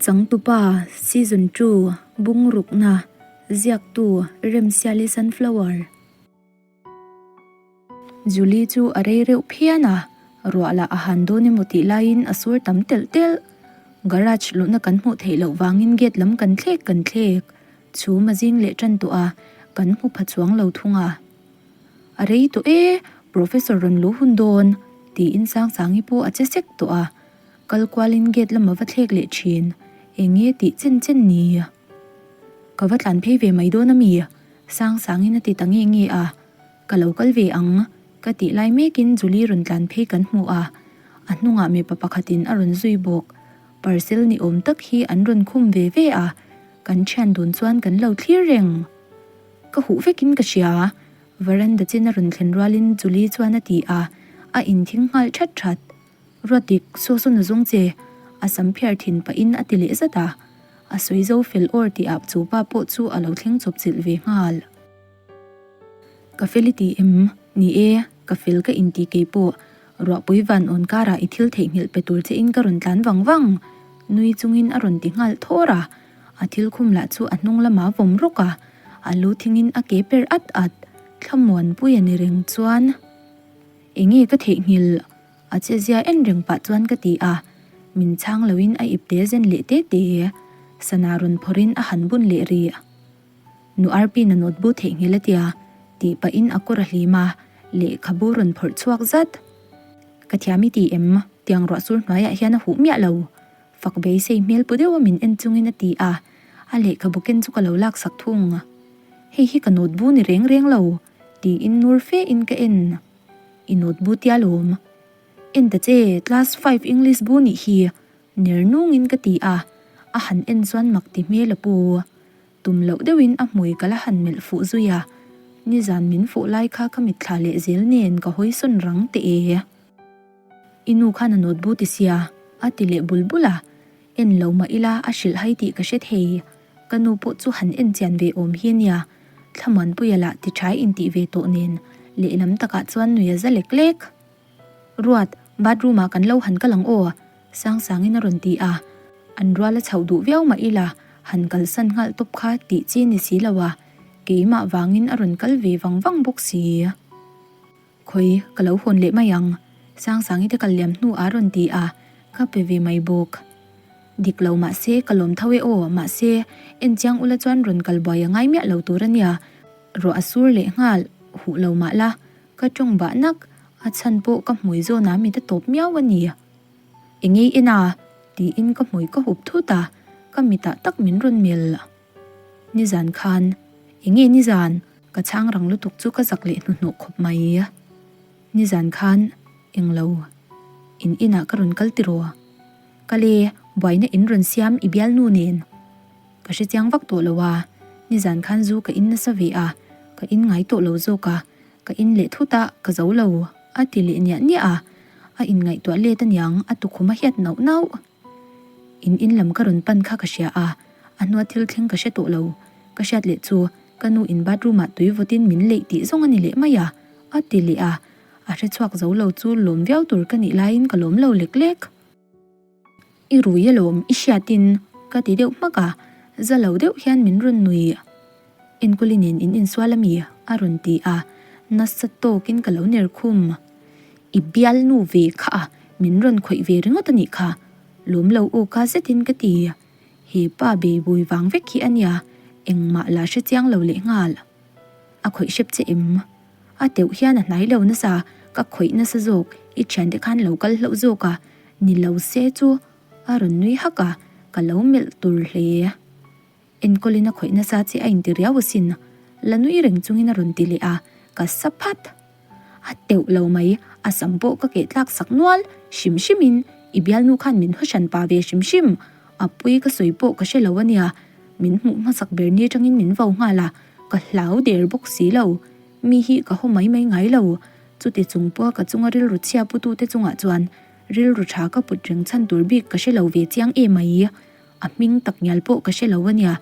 Changtupa Season Two Bungrukna Ziaktu Remsiali Sunflower Julie chu a rei reuh phian a, ruah lah a han dawn emaw tih laiin a sur tam telh telh. Garage luhna kan hmuh theih loh vangin gate lam kan thlek kan thlek. Chhum a zing leh tan tawh a, kan hmu pha chuang lo thung a. A rei tawh e, Professor rawn luh hun dawn, tiin Sangsangi pawh a che sek tawh a. Kal kualin gate lam a va thlek leh thin, eng nge tih chen chen ni? Ka va tlan phei ve mai dawn a mi? Sangsangin a ti ta nge nge a. Ka lo kal ve ang, ka tih lai mekin Julie rawn tlan phei kan hmu a, a hnungah mipa pakhatin a rawn zui bawk. Parcel ni awm tak hi an rawn khum ve ve a, kan thian dun chuan kan lo thlir reng. Ka huh vekin ka hria, veranda chin a rawn thlen rualin Julie chuan a ti a, a inthing nghal that that. Ruatdik, saw saw na zawng che, a sam phiar thin pahin a ti leh zat a. A sawi zo fel awr tih ah chu pa pawh chu a lo thleng chawp chilh ve nghal. Ka fel i ti em? Ni e, ka fel ka inti kei pawh. Ruahpui van awn karah i thil theihnghilh pe tur che in ka rawn tlan vang vang. Nui chungin a rawn ti nghal thawr a. A thil khum lah chu a hnung lamah vawm rawk a, a lu thingin a ke per at at. Thlamuanpui a ni reng chuan enge ka theihnghilh? A che zia en reng pah chuan ka ti a, min chhang loin a ipte zen leh te te. Sana rawn phawrhin a han bun leh rih. Nu Arpin a notebook theihnghilh a tia, tih pahin a kawr a hlim a, lehkhabu rawn phawrh chhuak zat. Ka thiam i ti em? Tiang ruah sur hnuaiah hian a huh miah lo. Fak beisei hmel pu deuha min en chungin a ti a, a lehkhabu ken chu ka lo laksak thung. Hei hi ka notebook ni reng reng lo, tiin nur fe in ka en. I notebook tia lawm. En ta che, class five English bu nih hi, ner nungin ka ti a, a han en chuan mak ti hmel a pu. Tum loh deuhin a hmui ka la han melh fuh zui a, nizan min fuh lai kha ka mitthla leh zel nen ka hawi sawn rang teh e. I nu khan a notebook ti sia, a ti leh bul bul a, en lo mah ila a hrilh hai tih ka hre thei. Ka nu pawh chu han en chian ve awm hi a nia, Thlamuanpuia lah ti ṭhai intih ve tawh nen lehlam takah chuan nui a za lek lek. Ruat, bathroom ah kan lo han kal ang aw, Sangsangin a rawn ti a. An rual a chhoh duh viau mah ila han kalsan nghal tawp kha tih chi ni si lo a, keimah vangin a rawn kal ve vang vang bawk si. Khawi, ka lo hawn leh mai ang, Sangsangi te kal liam hnu a rawn ti a, ka pe ve mai bawk. Dik lo mahse, ka lawm tho e aw, mahse, en chiang ula chuan rawn kal buai a ngai miah lo tur a nia, ruah a sur leh nghal, huh lo mah la, ka tawng bah nak, a chhan pawh ka hmui zawn ah mit a tawp miau a ni. Engei en a? tiin ka hmui ka hup thut a, ka mitah tak min rawn melh. Nizan khan, enge nizan? Ka chhang rang lutuk chu ka zak leh hnuhnawh khawp mai. Nizan khan englo in inah ka rawn kal tiraw? Kal e, buaina in rawn siam i bialnu nen. Ka hre chiang vak tawh lo a, nizan khan zu ka in nasa ve a, ka in ngai tawh lo zawk a, ka in leh thut a, ka zo lo, a ti leh niah niah a, a inngaihtuah let aniang a tukhum a hiat nauh nauh. In in lam ka rawn pan kha ka hria a, a hnua thil thleng ka hre tawh lo. Ka hriat leh chu ka nu in bathroom ah tui vawtin min leih tih zawng a ni leh mai a, a ti leh a. A hre chhuak zo lo chu lawm viau tur ka nih laiin ka lawm lo lek lek. I rui alawm i hriatin ka ti deuh hmak a, za lo deuh hian min rawn nui. Enkawli nen in insual a mi? a rawn ti a, nasa tawkin ka lo ner khum. I bialnu ve kha a, min rawn khawih ve ringawt a nih kha, lawm lo u ka zetin ka ti. He pa beibui vang vek hi a nia, engmah la hre chiang lo leh nghal. A khawih hrep che em? A teuh hian a hnai lo nasa, ka khawih nasa zawk, i thiante khan lo kal hlauh zawk a, ni lo se chu a rawn nui hak a, ka lo melh tur hle. Enkawlin a khawih nasa che a inti riau asin, la nui reng chungin a rawn ti leh a, ka sa phat. A teuh lo mai, a sam pawh ka keh tlak sak nual, hrim hrimin i bialnu khan min hawhran pa ve hrim hrim, a pui ka sawi pawh ka hre lo ania, min hmuh hmasak ber ni atangin min vo nghal a, ka hlau der bawk si lo, mi hi ka haw mai mai ngai lo, chuti chung pawha ka chunga rilru chhia putute chungah chuan rilru tha ka put reng chhan tur bik ka hre lo ve chiang em mai. A hming tak ngial pawh ka hre lo a nia,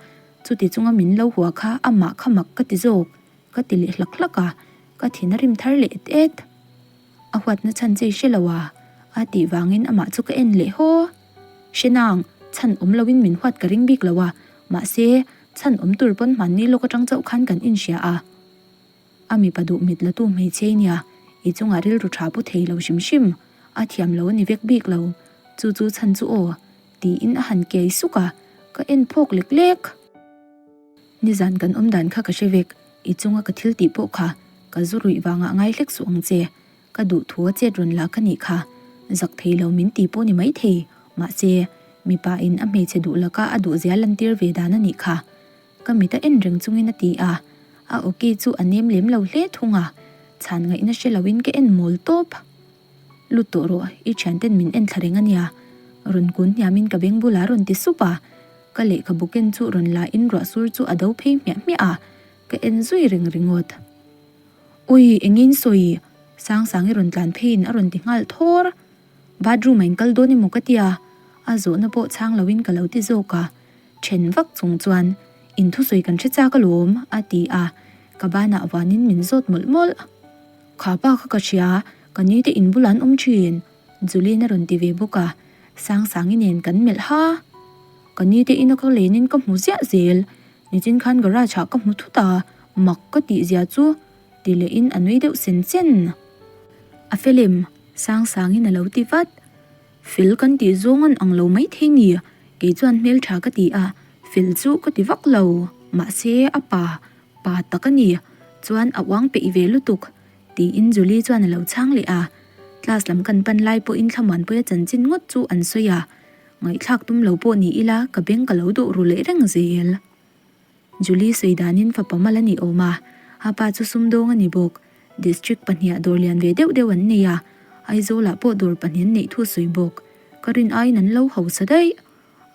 chuti chunga min lo hua kha amah kha mak ka ti zawk, ka ti leh hlak hlak a, ka thin a rim thar leh et et. A huatna chhan che i hre lo a, a tih vangin amah chu ka en leh haw. Hre nang, Chhan awm loin min huat ka ring bik lo a, mahse, chhan awm tur pawn hmanni lawk atang chauh khan kan inhria a. A mipa duh mit la tu hmeichhe i nia, i chungah rilru tha pu thei lo hrim hrim, a thiam lo a ni vek bik lo, chu chu chhan chu aw, tiin a han kiai suk a, ka en phawk lek lek. Nizan kan awm dan kha ka hre vek, i chunga ka thil tih pawh kha ka zu ruih vangah ngai hlek suh ang che, ka duh thu a chet rawn la ka nih kha, zak thei lo min ti pawh ni maithei, mahse, mipa in a hmeichhe duh laka a duh zia lantir ve dan a nih kha. Ka mit a en reng chungin a ti a, a awki chu a nem lem lo hle thung a, chhan ngaihna hre loin ka en mawl tawp. Lut tawh rawh, i thianten min en thla reng a nia, rawn kun hniamin ka beng bulah rawn ti sup a, ka lehkhabu ken chu rawn la in ruah sur chu a do phei hmiah hmiah a, ka en zui reng ringawt. Ui, engin sawi? Sangsangi rawn tlan pheiin a rawn ti nghal thawr. Bathroom a inkal dawn emaw ka tia, a zawhna pawh chhang loin ka lo ti zawk a. Then vak chung chuan, In thusawi kan hre chak alawm, a ti a, ka banah vanin min zawt mawlh mawlh. Kha pa kha ka hria, ka ni te in bulah an awm thin, Julian a rawn ti ve bawk a, Sangsangi nen kan melh ha. Ka ni te ina ka lenin ka hmu ziah zel, nichin khan garage ah ka hmu thut a, mak ka tih zia chu, ti lehin a nui deuh sen sen. A fel em? Sangsangi'n a lo ti vat. Fel kan tih zawng an ang lo maithei ni, kei chuan hmeltha ka ti a, fel chu ka ti vak lo, mahse a pa, pa tak a ni, chuan a uang peih ve lutuk, tiin Julie chuan a lo chhang leh a, class lam kan pan lai pawhin Thlamuanpuia chanchin ngawt chu an sawi a, ngaihthlak tum lo pawh ni ila ka beng ka lo duh ru leh reng zel. Julie sawi danin fapa mal a ni awm a, a pa chu sumdawng a ni bawk. District pahniha dawr lian ve deuh deuh an nei a, Aizawlah pawh dawr pahnih an neih thu sawi bawk. Ka rin aiin an lo hausa daih.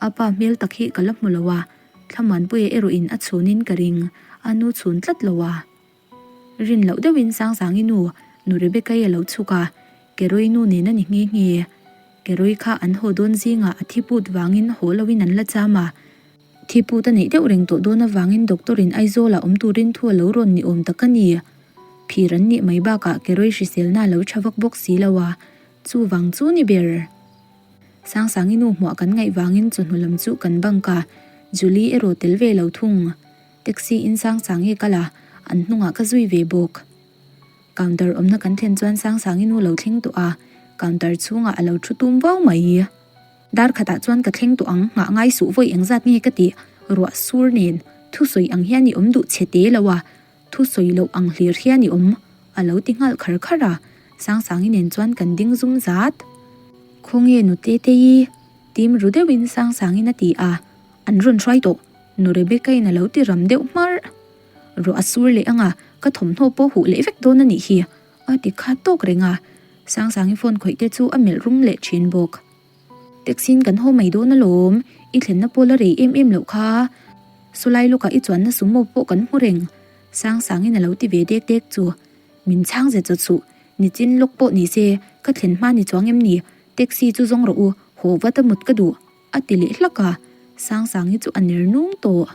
A pa hmel tak hi ka la hmu lo a, Thlamuanpuia erawhin a chhunin ka ring, a nu chhun tlat lo a. Rin loh deuhin Sangsangi nu, nu Rebecca-i a lo chhuk a, Keroi nu nen a ni nghe nghe. Keroi kha an haw dawn zingah a thi put vangin haw loin an la cham a, Thi put a neih deuh reng tawh dawn avangin doctor in Aizawl ah awm turin thu a lo rawn ni awm tak a ni. Phir an nih mai bakah Keroi hriselna a lo tha vak bawk si lo a, chuvang chu ni ber. Sangsangi nu hmuah kan ngaih vangin chawhnu lam chu kan bank a, Julie erawh tel ve lo thung. Taxi in Sangsangi kal a, an hnungah ka zui ve bawk. Counter awmna kan thlen chuan Sangsangi nu lo thleng tawh a, counter chhungah a lo thu tum vau mai. Dar khatah chuan ka thleng tawh ang, nghah ngai suh vawi engzat nge ka tih, ruah sur nen, thusawi ang hian i awm duh chhe te lo a, thusawi loh ang hlir hian i awm, a lo ti nghal khar khar a, Sangsangi nen chuan kan ding zum zat. Khawnge nu Tetei? Tim ru deuhin Sangsangi'n a ti a, an rawn hruai tawh, nu Rebecca-in a lo ti ram deuh hmarh. Ruah a sur leh ang a, ka thawmhnaw pawh huh leh vek dawn a nih hi, a ti kha tawk reng a, Sangsangi phone khawih te chu a melh rum leh thin bawk. Taxi in kan haw mai dawn alawm, i thlenna pawh la rei em em loh kha. Sawlai lawkah i chuanna sumo pawh kan hmu reng, Sangsangin a lo ti ve dek dek chu. Min chhang zet zawt suh, nichin lawk pawh ni se, ka thlen hma ni chuang em ni, taxi chu zawng rawh u, haw vat a mut ka duh, a ti leh hlak a, Sangsangi chu a ner nung tawh.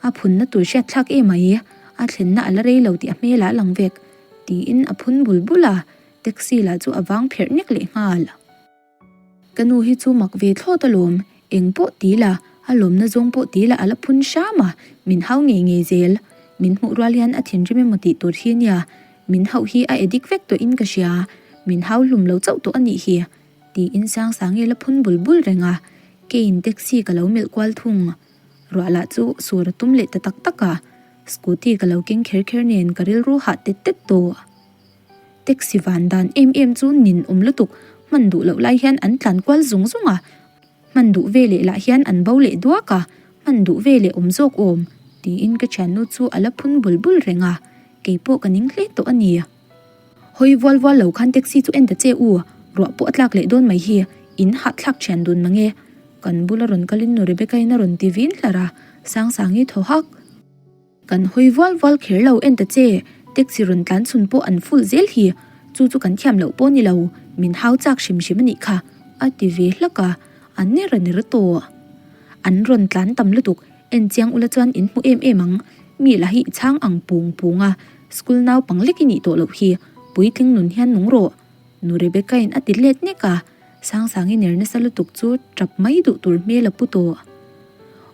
A phunna tur hriat thlak em ai, a thlenna a la rei lo tih a hmelah a lang vek, tiin a phun bul bul a, taxi lah chu a vang pherh nek leh nghal. Ka nu hi chu mak ve thlawt alawm, eng pawh ti la, a lawmna zawng pawh ti la a la phun hram a, min hau ngei ngei zel. Min hmuh rual hian a thinrim emaw tih tur hi nia, min hauh hi a edik vek tawh in ka hria, min hau hlum lo chauh tawh a nih hi, tiin Sangsangi la phun bul bul reng a, keiin taxi ka lo melh kual thung. Ruah lah chu sur a tum leh ta tak tak a, scooty ka lo keng kher kher nen ka rilru hah tet tet tawh. Taxi van dan em em chu nin awm lutuk, hman duh loh lai hian an tlan kual zung zung a, hman duh ve leh lah hian an bo leh duak a, hman duh ve leh awm zawk awm, tiin ka thiannu chu a la phun bul bul reng a, keipawh ka ning hle tawh a ni. Hawi vual vual lo khan taxi chu en ta che u, ruah pawh a tlak leh dawn mai hi, in hahthlak thian dun mange, kan bula rawn kalin nu Rebecca-in a rawn ti vin hlar a, Sangsangi thaw hak. Kan hawi vual vual kher lo en ta che, taxi rawn tlan chhun pawh an full zel hi, chu chu kan thiam loh pawh ni lo, min hau chak hrim hrim a nih kha, a ti ve hlak a, a ner a ner tawh. An rawn tlan tam lutuk, en chiang ula chuan in hmu em em ang, mi lah hi i chhang ang pung pung a, school naupang lek i nih tawh loh hi, puitling nun hian nung rawh, nu Rebecca-in a ti let nek a. Sangsangi ner nasa lutuk chu tap mai duh tur hmel a pu tawh.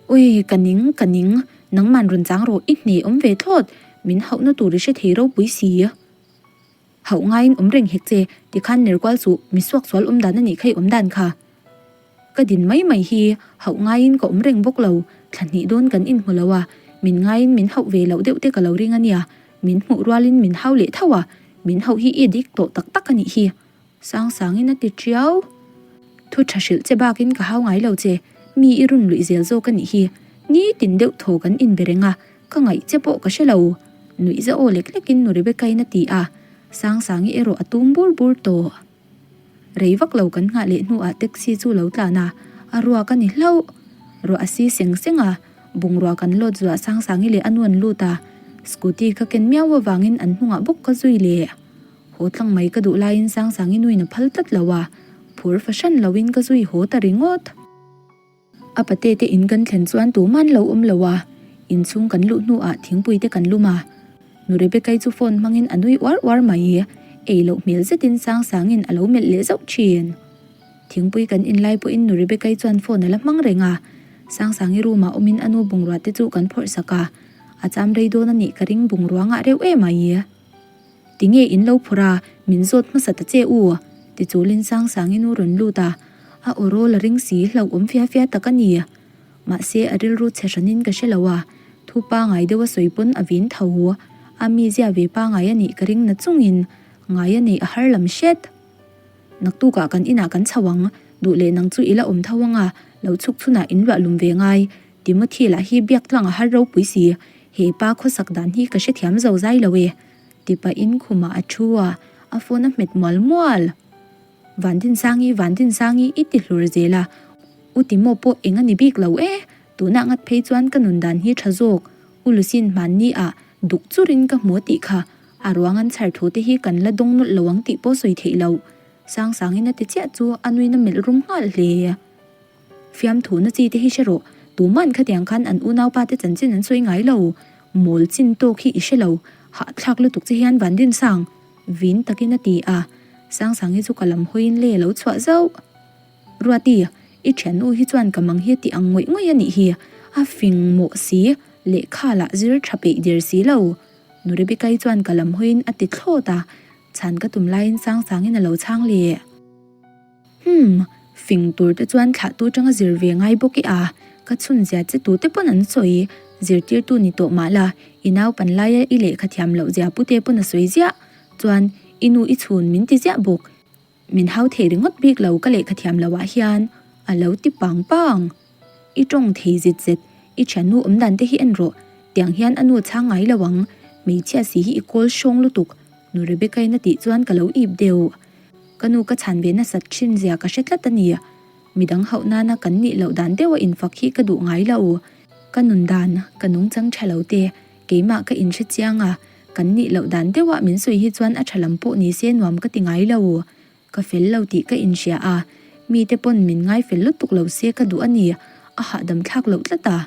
Ui, ka ning, ka ning, nangman rawn chang rawh, i hne awm ve thlawt, min hauhna tur i hre thei ropui si. Hauh ngaiin awm reng hek che, tikhan ner kual suh, mi suaksual awm dan a nih kha i awm dan kha. Ka din mai mai hi hauh ngaiin ka awm reng bawk lo, thla hnih dawn kan inhmu lo a, min ngaiin min hauh ve loh deuh te ka lo ring a nia, min hmuh rualin min hau leh tho a, min hauh hi i dik tawh tak tak a nih hi. Sangsangin a ti tiau. Thu tha hrilh che bakin ka hau ngai lo che, mi i run luih zel zawk a nih hi, nitin deuh thaw kan inbe reng a, ka ngaih che pawh ka hre lo, nuih za aw lek lekin nu Rebecca-in a ti a, Sangsangi erawh a tum bur bur tawh. Rei vak lo kan nghah leh hnuah taxi chu lo tlan a, a ruak a ni hlauh. Ruah a si seng seng a, bungrua kan lawt zuah Sangsangi leh a nu an lut a, scooty ka ken miau avangin an hnungah bawk ka zui leh. Haw tlang mai ka duh laiin Sangsangi nuin a phal tlat lo a, phur fahran loin ka zui haw ta ringawt. A pate te in kan thlen chuan tuman lo awm lo a, inchhung kan luh hnuah thingpui te kan lum a. Nu Rebecca-i chu phone hmangin a nui uar uar mai, ei loh hmel zetin Sangsangin a lo melh leh zauh thin. Thingpui kan in lai pawhin Nu Rebecca-i chuan phone a la hmang reng a, Sangsangi room-ah awmin a nu bungrua te chu kan phawrh sak a, a cham rei dawn a nih ka ring bungrua ngah reuh em mai. Tinge in lo phawrh a, min zawt hmasa ta che u? Ti chulin Sangsangin u rawn lut a, a aw rawl a ring si hlauh awm fia fia tak a ni. Mahse a rilru chhe hranin ka hre lo a, thu pangai deuh a sawi pawn a vin tho. A mizia ve pangai a nih ka ring na chungin ngai a neih a har lam hret. Naktukah kan inah kan chho ang, duh leh nang chu i la awm tho ang a, lo chhuk chhunah in luah lum ve ngai. Timothy lah hi biak tlang a har ropui si, He pa khawsak dan hi ka hrethiam zo zai lo e, ti pahin khumah a thu a, a phone a hmet mual mual. Vandinsangi, Vandinsangi i ti hlur zel a, U Timo pawh eng a ni bik lo e, tunah ngat phei chuan ka nun dan hi tha zawk, U Lucin hmanni ah duk churin ka hmu tih kha, a ruang an chhar thu te hi kan la dawng nawlh lo ang tih pawh sawi theih loh. Sangsangin a ti chiah chu a nuin a melh rum nghal hle. Fiamthu na chi te hi hre rawh, tuman khatiang khan an unaupa te chanchin an sawi ngai lo, mawl chin tawk hi i hre lo, hahthlak lutuk che hian Vandinsang, vin takin a ti a, Sangsangi chu ka lam hawiin lei a lo chhuah zauh. Ruati, i thiannu hi chuan ka mang hi a ti ang ngawih ngawih a nih hi, a fing mawh si, lehkha lah zir tha peih der si lo, Nu Rebecca-i chuan ka lam hawiin a ti thlawt a, chhan ka tum laiin Sangsangin a lo chhang leh. Umm, fing tur te chuan thlahtu tanga zir ve ngai bawk i a, ka chhun zia che tute pawn an sawi, zirtirtu ni tawh mah la, i naupan laia i lehkha thiam loh zia pute pawn a sawi ziah, chuan i nu i chhun min ti ziah bawk. Min hau thei ringawt bik lo ka lehkha thiam loh ah hian a lo ti pang pang. I tawng thei zet zet, i thiannu awm dan te hi en rawh, tiang hian a nu chhang ngai lo ang, hmeichhia si hi i kawl hrawng lutuk, nu Rebecca-in a tih chuan ka lo ip deuh. Ka nu ka chhan ve nasat thin zia ka hre tlat a ni. Midang hauh nana kan nih loh dan deuha infak hi ka duh ngai lo. Ka nun dan, ka nungchang tha lo te, keimah ka inhre chiang a, kan nih loh dan deuha min sawi hi chuan a tha lam pawh ni se nuam ka ti ngai lo. Ka fel lo tih ka inhria a, mite pawn min ngai fel lutuk lo se ka duh a ni, a hahdam thlak loh tlat a.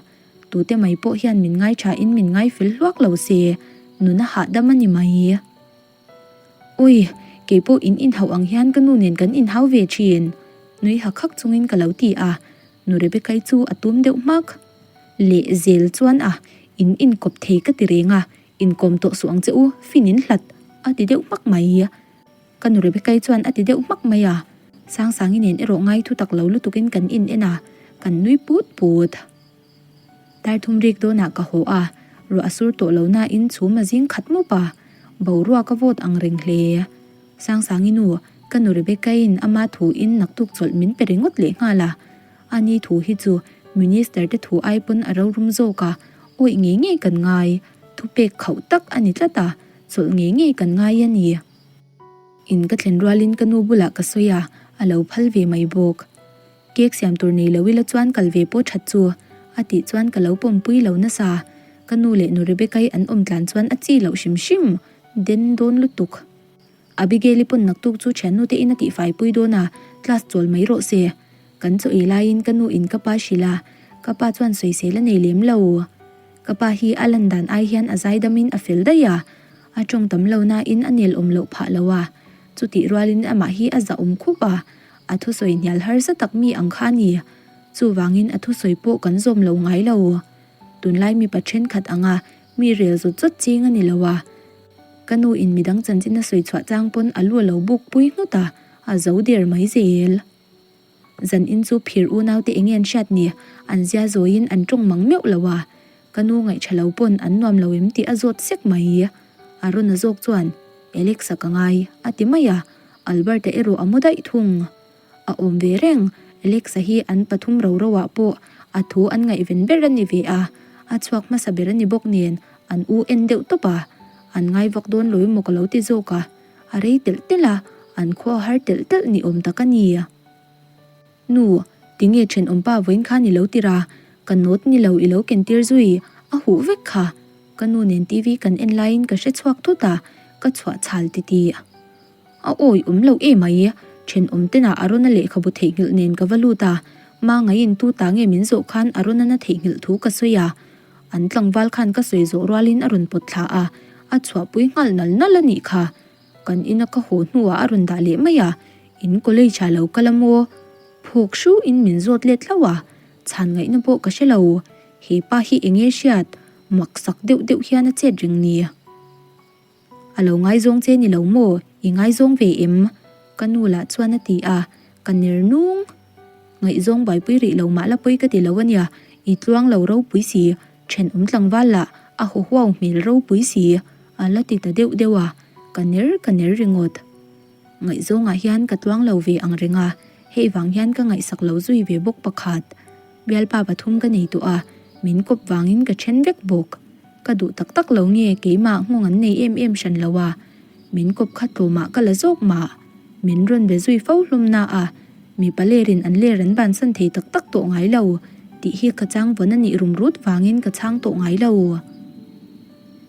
Tute mai pawh hian min ngai tha in min ngai fel hluak lo se, nun a hahdam a ni mai. Ui, keipawh in inhauh ang hian ka nu nen kan inhau ve thin, nui hak hak chungin ka lo ti a, nu Rebecca-i chu a tum deuh hmak. Leh zel chuan a, in inkawp thei ka ti reng a, inkawm tawh suh ang che u, fin in hlat, a ti deuh hmak mai. Ka nu Rebecca-i chuan a ti deuh hmak mai a, Sangsangi nen erawh ngai thu tak lo lutukin kan in en a, kan nui put put. Darthum rik dawnah ka haw a, ruah a sur tawh lo nain chhum a zing khat mup a, boruak a vawt ang reng hle. Sangsangi nu, ka nu Rebecca-in ama thuin naktuk chawlh min pe ringawt leh nghal a, ani thu hi chu Minister te thu ai pawn a rorum zawk a, awih ngei ngei kan ngai, thupek khauh tak a ni tlat a, chawlh ngei ngei kan ngai a ni. In ka thlen rualin ka nu bulah ka sawi a, a lo phal ve mai bawk. Cake siam tur nei lo ila chuan kal ve pawh that chu a tih chuan ka lo pawmpui lo nasa. Ka nu leh nu Rebecca-i an awm tlan chuan a chi loh hrim hrim den dawn lutuk. Abigail-i pawn naktuk chu thiannu te in a tihfai pui dawn a, class chawl mai rawh se. Kan chaw ei laiin ka nu in ka pa hrilh a, ka pa chuan sawisel a nei lem lo. Ka pa hi a lan dan ai hian a zaidamin a fel daih a, a tawng tam lo nain a nel awm loh phah lo a, chutih rualin amah hi a zahawm khup a. A thusawi hnial harsa tak mi ang kha a ni. Chuvangin a thusawi pawh kan zawm lo ngai lo. Tunlai mipa thenkhat anga mi rel zawt zawt ching a ni lo a. Ka nu in midang chanchin a sawi chhuah chang pawn a lu a lo buk pui nghut a, a zo der mai zel. Zan in chu phir unaute enge an hriat ni, an zia zawiin an tawng mang meuh lo a. Ka nu ngaihṭha lo pawn an nuam lo em tih a zawt sek mai. A rawn a zawk chuan, Alex-a ka ngai, a ti mai a, Albert-a erawh a mu daih thung. A awm ve reng, Alex-a hi an pathum ro ro ah pawh a thu an ngaihven ber a ni ve a, a chhuak hmasa ber a ni bawk nen an u en deuh tawp a, an ngai vak dawn lo emaw ka lo ti zawk a, a rei telh telh a, an khua har telh telh ni awm tak a ni. Nu, tinge thenawmpa vawiin khan i lo tir a, ka note ni lo i lo ken tir zui, a huh vek kha. Ka nu nen TV kan en laiin ka hre chhuak thut a, ka chhuah chhal titih. A awi awm lo em mai, thenawm tenah Arona lehkhabu theihnghilh nen ka va lut a, Mangaiin tu ta nge min zawh khan Arona na theihnghilh thu ka sawi a, an tlangval khan ka sawi zawh rualin a rawn pawt thla a, a chhuahpui nghal nal nal a nih kha. Kan ina ka haw hnuah a rawn dah leh mai a, in college ah lo kal a maw? Phawk hruin min zawt let hlauh a, chhan ngaihna pawh ka hre lo, he pa hi enge hriat, maksak deuh deuh hian a chet reng ni. A lo ngaizawng che ni lo maw? I ngaizawng ve em? Ka nu lah chuan a ti a, ka ner nung. Ngaihzawng buaipui rih lo mah la pawi ka ti lo a nia, i tluang lo ropui si, thenawm tlangval lah a haw huau hmel ropui si, a la ti ta deuh deuh a, ka ner ka ner ringawt. Ngaihzawngah hian ka tluang lo ve ang reng a, hei vang hian ka ngaihsak lo zui ve bawk pakhat. Bialpa pathum ka nei tawh a, min kawp vangin ka then vek bawk. Ka duh tak tak lo nge keimah nghawng an nei em em hran lo a, min kawp kha tlawmah ka la zawk mah. Min rawn be zui fo hlawm na a, mipa lerin an ler an bansan thei tak tak tawh ngai lo tih hi ka chang vawn a nih rum rut vangin ka chhang tawh ngai lo.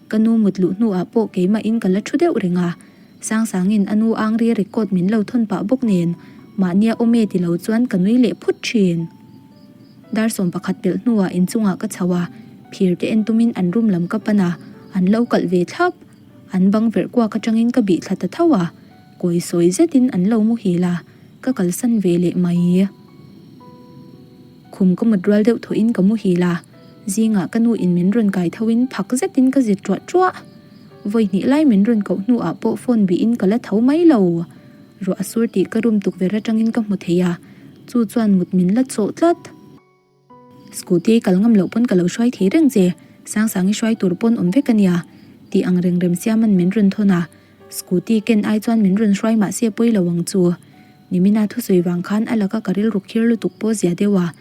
Ka nu mut luh hnuah pawh keimahin ka la thu deuh reng a, Sangsangin a nu ang ri record min lo thawn pah bawk nen mahnia awm e ti lo chuan ka nui leh phut thin. Dar 11 pelh hnuah inchungah ka chho a, phir te en tumin an room lam ka pan a, an lo kalh ve thlap. An bang verh kuak atangin ka bih thla ta tho a, kawi sawi zetin an lo muhil a, ka kalsan ve leh mai. Khum ka mut rual deuh thawhin ka muhil a, zingah ka nu in min rawn kai thoin phak zetin ka zit ṭuah ṭuah. Vawi hnih lai min rawn koh hnuah pawh phone bihin ka la tho mai lo. Ruah a sur tih ka room tukverh atangin ka hmu thei a, chu chuan mut min la chawh tlat. Scooty kal ngam loh pawn ka lo hruai thei reng che, Sangsangi hruai tur pawn awm vek a nia, tih ang reng rem siaman min rawn thawn a, Scooty ken ai chuan min rawn hruai mahse pawi lo ang chu. Nimina thusawi vang khan a laka ka rilru khir lutuk pawh zia deuh a,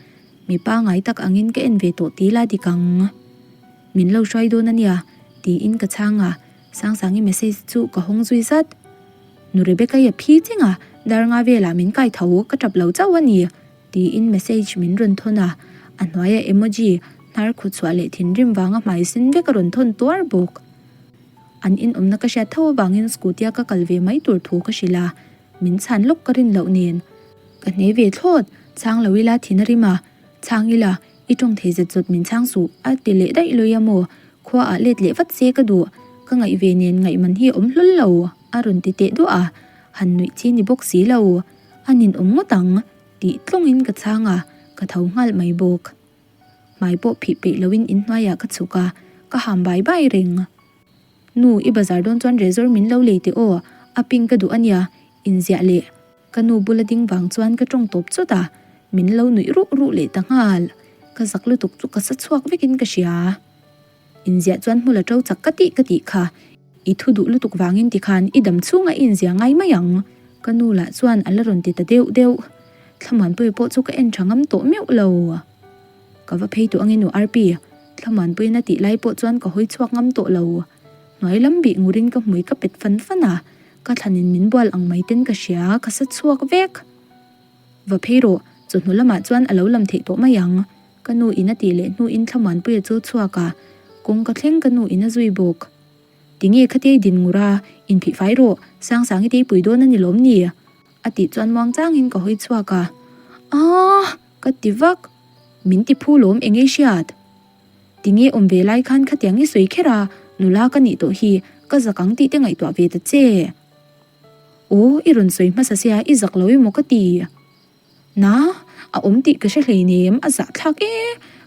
mi pangai tak angin ka en ve tawh ti la dik ang. Min lo hruai dawn a nia, tiin ka chhang a, Sangsangi message chu ka hawng zui zat. Nu Rebecca-i a phi cheng a, dar nga velah min kai tho, ka tap lo chauh a ni, tiin message min rawn thawn a, a hnuaia emoji hnar khaw chhuah leh thinrim vanga hmai sen vek a rawn thawn tuar bawk. An inawmna ka hriat tho avangin scooty-a ka kal ve mai tur thu ka hrilh a, min chhan lawk ka rin loh nen. Ka hne ve thlawt, chhang lo ila thin a rim a, chhang ila, I tawng thei zet zawt min chhang suh, a ti leh daih lawih a maw? Khua ah let leh vat se ka duh, ka ngaih ve nen ngaih man hi a awm hlawl lo, a rawn ti teh duah a, han nuih chi ni bawk si lo, a ninawm ngawt ang, tih tlawngin ka chhang a, ka tho nghal mai bawk. Hmai pawh phih peih loin inhnuaiah ka chhuk a, ka ham bai bai reng. Nu, i bazar dawn chuan resor min lo lei teh aw, a pink ka duh a nia, inziah leh. Ka nu bula ding vang chuan ka tawng tawp chawt a, min lo nuih ruh ruh leh ta nghal. Ka zak lutuk chu ka sa chhuak vekin ka hria. Inziah chuan hmul a to chak ka tih ka tih kha. I thu duh lutuk vangin tikhan i dam chhunga i inziah ngai mai ang. Ka nu lah chuan a la rawn ti ta deuh deuh. Thlamuanpuia pawh chu ka en tha ngam tawh meuh lo. Ka va phei tawh angin u Arpi, Thlamuanpuiin a tih lai pawh chuan ka hawi chhuak ngam tawh lo. Hnuai lam bih ngurin ka hmui ka pet fan fan a. Ka thlanin min bual ang mai ten ka hria, ka sa chhuak vek. Va phei rawh, chawhnu lamah chuan a lo lam theih tawh mai ang. Ka nu in a tih leh hnuin Thlamuanpuia chu chhuak a, kawng ka thleng ka nu in a zui bawk. Tinge khatia i din ngur a, inphih fai rawh, Sangsangi teipui dawn a ni lawm ni? A tih chuan muang changin ka hawi chhuak a, Aah! Ka ti vak. Min ti phu lawm eng ei hriat? Tinge awm ve lai khan khatiang i sawi kher a, nula ka nih tawh hi, ka zak ang tih te ngaihtuah ve ta che. Aw, i rawn sawi hmasa sia i zak lo emaw ka ti. Na, a awm tih ka hre hleinem, a zahthlak e,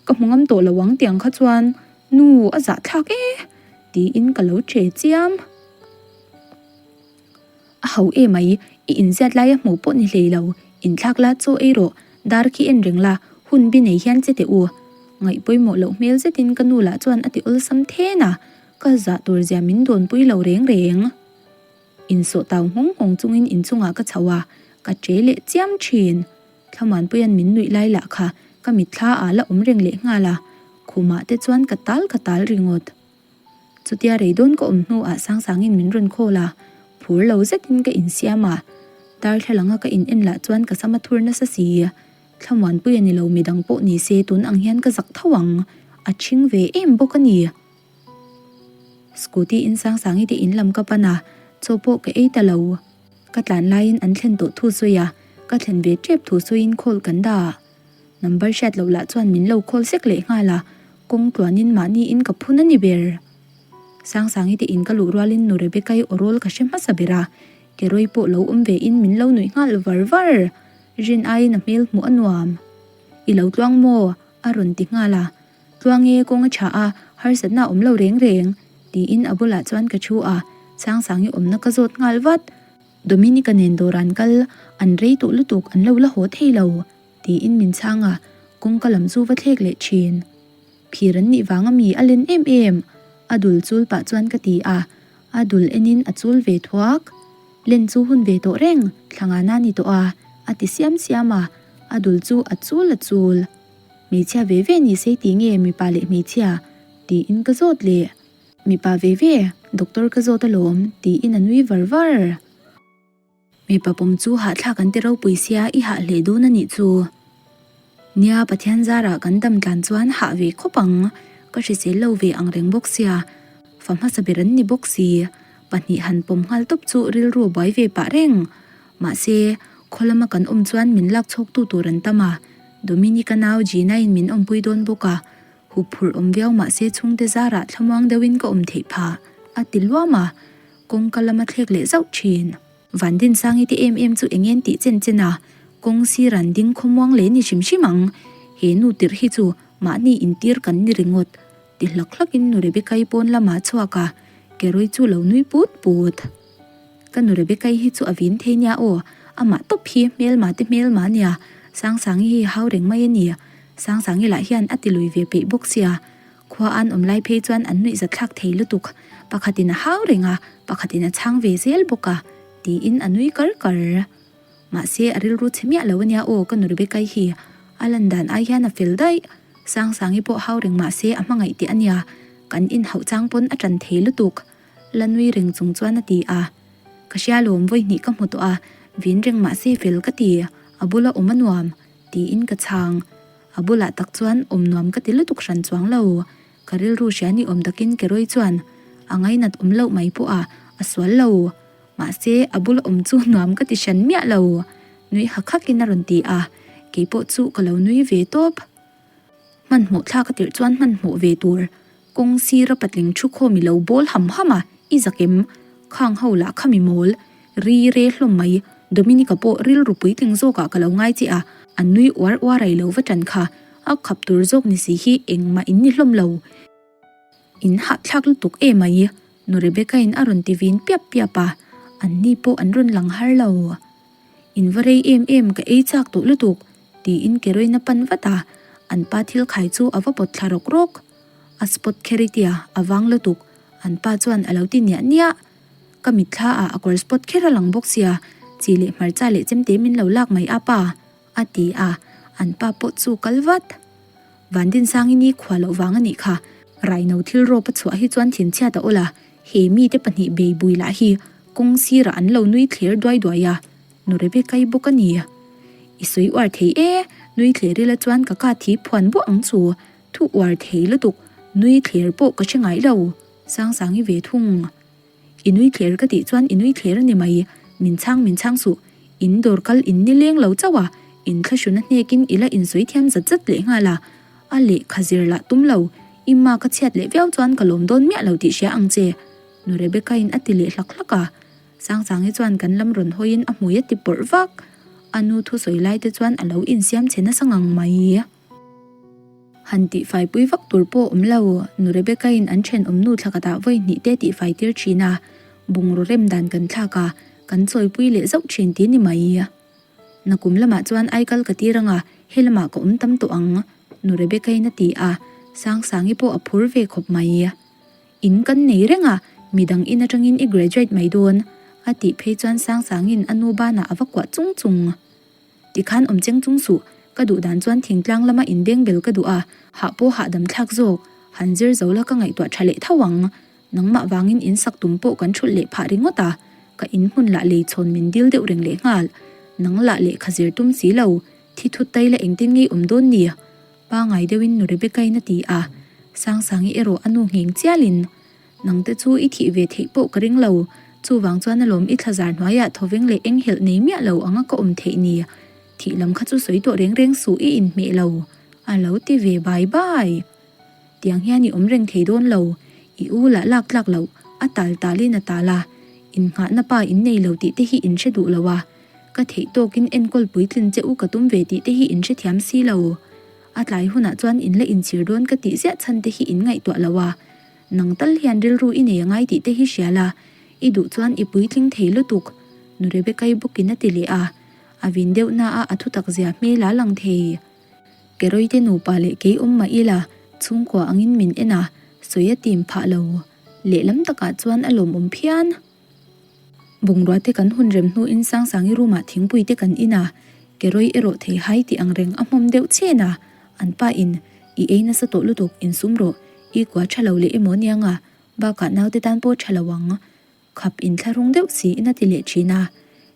ka hmu ngam tawh lo ang tiang kha chuan, nu, a zahthlak e, tiin ka lo che chiam. A ho e mai, i inziat laia hmuh pawh ni hlei lo, inthlak la chaw ei rawh, dar khi en reng la, hun bi nei hian che teh u. Ngaih pawimawh loh hmel zetin ka nu lah chuan a ti awlsam then a, ka zah tur zia min dawnpui lo reng reng. Insawh tau nghawng nghawng chungin inchungah ka chho a, ka che leh chiam thin. Thlamuanpuia'n min nuih lai lah kha ka mitthla ah la awm reng leh nghal a, khumah te chuan ka tal ka tal ringawt. Chutia rei dawn ka awm hnuah Sangsangin min rawn call a, phur lo zetin ka insiam a, darthlalanga ka in en lah chuan ka sam a thur nasa si. Thlamuanpuia ni lo midang pawh ni se tun ang hian ka zak tho ang, a ṭhing ve em bawk a ni. Scooty in Sangsangi te in lam ka pan a, chaw pawh ka ei ta lo. Ka tlan laiin an thlen tawh thu sawi a, ka thlen ve tep thu sawiin call kan dah. Number hriat loh lah chuan min lo call sek leh nghal a, kawng tluanin mahni in ka phun a ni ber. Sangsangi te in ka luh rualin nu Rebecca-i aw rawl ka hre hmasa ber a, Kerawii pawh lo awm ve in min lo nuih nghal var var. Rin aiin a hmel hmuh a nuam. I lo tluang maw? a rawn ti nghal a. Tluang e, kawng a tha a, harsatna a awm lo reng reng, tiin a bulah chuan ka thu a, Sangsangi awmna ka zawt nghal vat. Dominica nen dawr an kal, an rei tawh lutuk, an lo la haw thei lo, tiin min chhang a, kawngka lam chu va thlek leh thin. Phir an nih vang ami a len em em, a dul chul pah chuan ka ti a, a dul enin a chul ve thuak. Len chu hun ve tawh reng, thlangana ni tawh a, a ti siam siam a, a dul chu a chul a chul. Hmeichhia ve ve ni se ti nge mipa leh hmeichhia? tiin ka zawt leh. Mipa ve ve, doctor ka zawt alawm, tiin a nui var var. Mipa pawm chu hahthlak an ti ropui sia i hah hle dawn a nih chu. Nia, Pathian zarah kan dam tlan chuan hah ve khawp ang, ka hrisel lo ve ang reng bawk sia, fa hmasa ber an ni bawk si, pahnih han pawm nghal tawp chu rilru a buai ve pah reng. Mahse, khaw lama kan awm chuan min lak chhawktu tur an tam a, Dominica nau Gina-in min awmpui dawn bawk a, hup phurh awm viau mahse chhungte zarah thlamuang deuhin ka awm theih phah, a ti luam a, kawngka lama thlek leh zauh thin. Vandinsangi te em em chu eng en tih chen chen a, kawng sir an ding khawmuang leh ni hrim hrim ang, he nu tirh hi chu mahni intir kan ni ringawt, ti hlak hlakin nu Rebecca-i pawn lamah a chhuak a, Kerawii chu lo nui put put. Ka nu Rebecca-i hi chu a vin thei nia aw, amah tawp hi hmelma te hmelma nia, Sangsangi hi hau reng mai a ni. Sangsangi lah hian a ti lui ve peih bawk sia, khua an awm lai phei chuan an nuih zathlak thei lutuk, pakhatin a hau reng a, pakhatin a chhang ve zel bawk a, tiin a nui kar kar. Mahse a rilru chhe miah lo a nia aw ka nu Rebecca-i hi, a lan dan ai hian a fel daih. Sangsangi pawh hau reng mahse a hmangaih teh a nia, kan inhauh chang pawn a ṭan thei lutuk. La nui reng chung chuan a ti a. Ka hria lawm vawi hnih ka hmu tawh a, vin reng mahse fel ka ti, a bula awm a nuam, tiin ka chhang. A bulah tak chuan awm nuam ka ti lutuk hran chuang lo. Ka rilru hria ni awm takin Kerawii chuan a ngainat awm loh mai pawh a, a sual lo. Mahse a bula awm chu nuam ka ti hran miah lo, nui hak hakin a rawn ti a, keipawh chu ka lo nui ve tawp. Hmanhmawh thlak a tirh chuan hmanhmawh ve tur. Kawng sira patling thu khawm i lo bawl ham ham a, i zakem. Khang ho lah kha mi mawl. Ri re hlawm mai. Dominica pawh rilru puitling zawkah ka lo ngai che a, an nui uar uar ai lo va ṭan kha. A khap tur zawk ni si hi engmah in ni hlawm lo. In hahthlak lutuk em ai. Nu Rebecca-in a rawn ti vin piap piap a, anni pawh an rawn lang har lo. In va rei em em ka ei chak tawh lutuk, tiin Keroin a pan vat a, an pa thil khai chu a va pawt thla rawk rawk. A spot kher i tia, a vang lutuk, an pa chuan a lo ti niah niah. Ka mitthla ah a kawr spot kher a lang bawk sia, chi leh hmarcha leh chemte min lo lak mai a pa, a ti a, an pa pawh chu kal vat. Vandinsangin i khua loh vang a nih kha. Raino thil rawp a chhuah hi chuan thinchhiat a awl a, he mite pahnih beibui lah hi kawng sirah an lo nui thler duai duai a, nu Rebecca-i bawk a ni. I sawi uar thei e, nui thler ila chuan ka ka thi phuan buah ang chu, thu uar thei lutuk, nui thler pawh ka hre ngai lo, Sangsangi ve thung. I nui thler ka tih chuan i nui thler a ni mai, min chhang min chhang suh, in dawr kal in ni leng lo chauh a, in thlahruna hnekin i la insawi thiam zat zat leh nghal a, a lehkha zir lah tum lo, i ma ka chhiat leh viau chuan ka lawm dawn miah lo tih hria ang che, Nu Rebecca-in a ti leh hlak hlak a, Sangsangi chuan kan lam rawn hawiin a hmui a ti pawrh vak. A nu thusawi lai te chuan a lo insiam chhe nasa ngang mai. Han tihfai pui vak tur pawh awm lo, Nu Rebecca-in an thenawm nu thla khatah vawi hnih te tihfai tir thin a, bungraw rem dan kan thlak a, kan chawipui leh zauh thin ti ni mai. Nakum lamah chuan aikal ka tir anga he lamah ka awm tam tawh ang, Nu Rebecca-in a ti a, Sangsangi pawh a phur ve khawp mai. In kan nei reng a, midang in atangin i graduate mai dawn, a tih phei chuan Sangsangin a nu banah a va kuah chung chung. Tikhan awm cheng chung suh, ka duh dan chuan thingtlang lama inbeng bel ka duh a, hah pawh hahdam thlak zawk, han zir zo la ka ngaihtuah tha leh tho ang. Nangmah vangin in sak tum pawh kan thulh leh phah ringawt a, ka in hmun lah lei chhawn min dil deuh reng leh nghal. Nang lah lehkha zir tum si lo, thi thut tai la engtin ngei awm dawn ni? Pangai deuhin nu Rebecca-in a ti a, Sangsangi erawh a nu ngheng chialin, Nangte chu i thih ve theih pawh ka ring lo, chuvang chuan alawm i thlazar hnuaiah thawveng leh enghelh nei miah lo anga ka awm theih ni, thih lam kha chu sawi tawh reng reng suh i inhmeh lo, a lo ti ve bai bai. Tiang hian i awm reng thei dawn lo, i u lah lak tlak loh, a tal talin a tal a, innghahna pa in nei lo tih te hi in hre duh lo a, ka theih tawkin enkawl puitlin che u ka tum ve tih te hi in hrethiam si lo. A tlai hunah chuan in la inchhir dawn ka tih ziah chhan te hi in ngaihtuah lo a, nang tal hian rilru i nei a ngai tih te hi hria la, i duh chuan i puitling thei lutuk, Nu Rebecca-i bawkin a ti leh a, a vin deuh na a a thutak zia hmel a lang thei. Kerawite nupa leh kei awm mah ila, chhungkua angin min en a, sawi a tim phah lo. Lehlam takah chuan a lawmawm phian. Bungrua te kan hun rem hnuin Sangsangi room ah thingpui te kan in a, Kerawih erawh thei hai tih ang reng a hmawm deuh chen a, an pa in, I ei nasa tawh lutuk, insum rawh, i kua tha lo leh emaw aniang a, bakah naute tan pawh tha lo ang, khap inthlahrung deuh siin a ti leh thin a,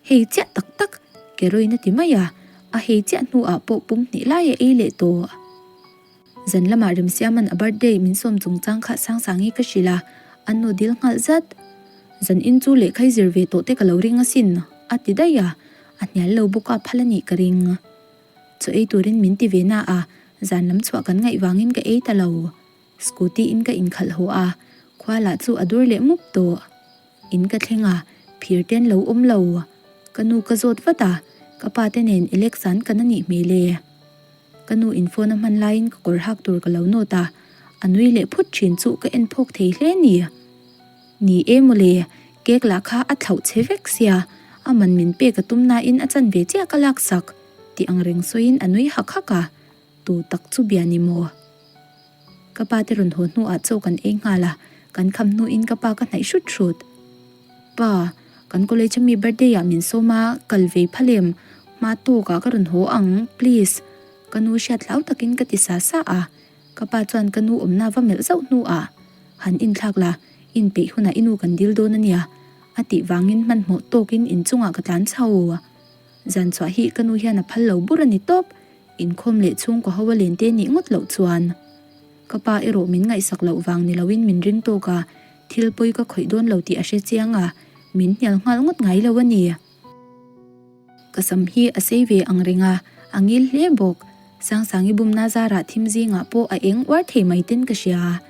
hei chiah tak tak, Kerawih in a ti mai a, a hei chiah hnuah pawh pum hnih lai a ei leh tawh. Zan lamah Remsiama'n a birthday min sawm chungchang kha Sangsangi ka hrilh a, a nu dil nghalh zat. Zan in chu lehkha i zir ve tawh te ka lo ring asin, a ti daih a, a hnial lo bawk a phal a nih ka ring. Chaw ei turin min ti ve na a, zan lam chhuah kan ngaih vangin ka ei ta lo. Scooty in ka inkhalh haw a, khua lah chu a dur leh mup tawh. In ka thleng a, phir ten lo awm lo. Ka nu ka zawt vat a, ka pa te nen Alex an kan a nih hmel e. Ka nu in phone a hman laiin ka kawr hak tur ka lo nawt a, a nui leh phut thin chu ka en phawk thei hle ni. Ni e mawle, cake lah kha a thlauh che vek sia, a man min pek a tum nain a chan ve chiah ka lak sak tih ang reng sawiin a nui hak hak a, tu tak chu bia ni maw? Ka pa te rawn haw hnuah chaw kan ei nghal a, kan kham hnuin ka pa ka hnaih hrut hrut. Pa, kan college ami birthday ah min sawm a, kal ve phal em? Hma tawk ah ka rawn haw ang, please. Ka nu hriat hlau takin ka ti sa sa a, ka pa chuan ka nu awmna va melh zauh hnu ah, Han inthlak la, inpeih hunah i nu kan dil dawn ania, a tih vangin hmanhmawh tawkin inchungah ka tlan chho. Zan chhuah hi ka nu hian a phal lo bur a ni tawp, inkhawm leh chhungkaw ho a len te nih ngawt loh chuan. Ka pa erawh min ngaihsak loh vang ni loin min ring tawk a, thil pawi ka khawih dawn lo tih a hre chiang a, min hnial nghal ngawt ngai lo a ni. Ka sam hi a sei ve ang reng a, a ngil hle bawk. Sangsangi bumna zarah thim zingah pawh a eng uar thei mai ten ka hria.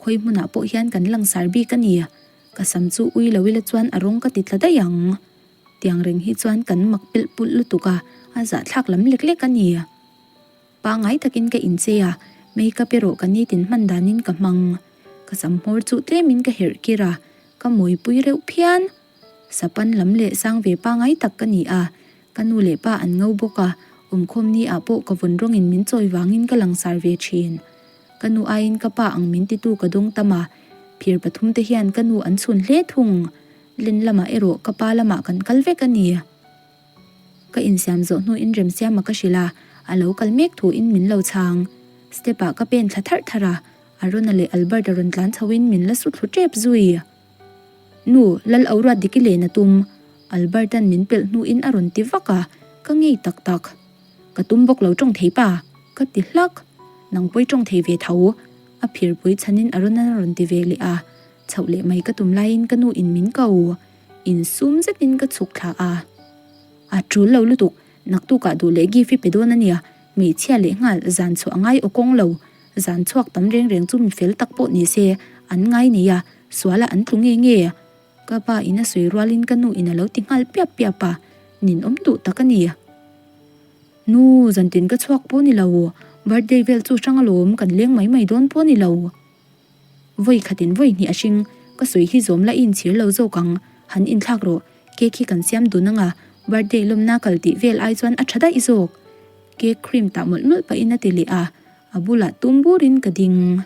Khawi hmunah pawh hian kan langsar bik a ni. Ka sam chu ui lo ila chuan a rawng ka ti tla daih ang. Tiang reng hi chuan kan mak pelh pulh lutuk a, a zahthlak lam lek lek a ni. Pangngai takin ka inchei a, makeup erawh ka nitin hman danin ka hmang. Ka sam hmawr chu tlemin ka herh kir a, ka mawipui reuh phian. Sapan lam leh sang ve pangngai tak ka ni a, ka nu leh pa an ngo bawk a, awmkhawm ni ah pawh ka vawn rawngin min chawi vangin ka langsar ve thin. Ka nu aiin ka pa ang min titu ka dawng tam a, phir pathum te hian ka nu an chhun hle thung. Len lamah erawh ka pa lamah kan kal vek a ni. Ka insiam zawh hnuin Remsiama ka hrilh a, a lo kal mek thuin min lo chhang. Step ah ka pen thla tharh tharh a, Arona leh Albert a rawn tlan chhoin min la su thlu tep zui. Nu, Lal Auruat dik i len a tum, Albert-a'n min pelh hnuin a rawn ti vak a, ka ngei tak tak. Ka tum bawk lo tawng thei pa, ka ti hlak. Nang pawi tawng thei ve tho, a phirpui chhanin Arona-n a rawn ti ve leh a, chhoh leh mai ka tum laiin ka nu in min ko. Insum zetin ka chhuk thla a. A tul lo lutuk, naktukah duh leh gift i pe dawn a nia, hmeichhia leh nghal zan chhuah a ngai aw kawng lo. Zan chhuak tam reng reng chu mi fel tak pawh ni se, an ngai nei a, sualah an tlu nge nge. Ka pa in a sawi rualin ka nu in a lo ti nghal piap piap a, ninawm duh tak a ni. Nu, zantin ka chhuak pawh ni lo, birthday vel chu hrang alawm, kan leng mai mai dawn pawh ni lo. Vawi khatin vawi hnih a hring, ka sawi hi zawm la i inchhir lo zawk ang, han inthlak rawh, cake hi kan siam dun anga, birthday lawmna kal tih vel ai chuan a tha daih zawk. Cake cream tah mawlh mawlh pahin a ti leh a, a bulah tum burin ka ding.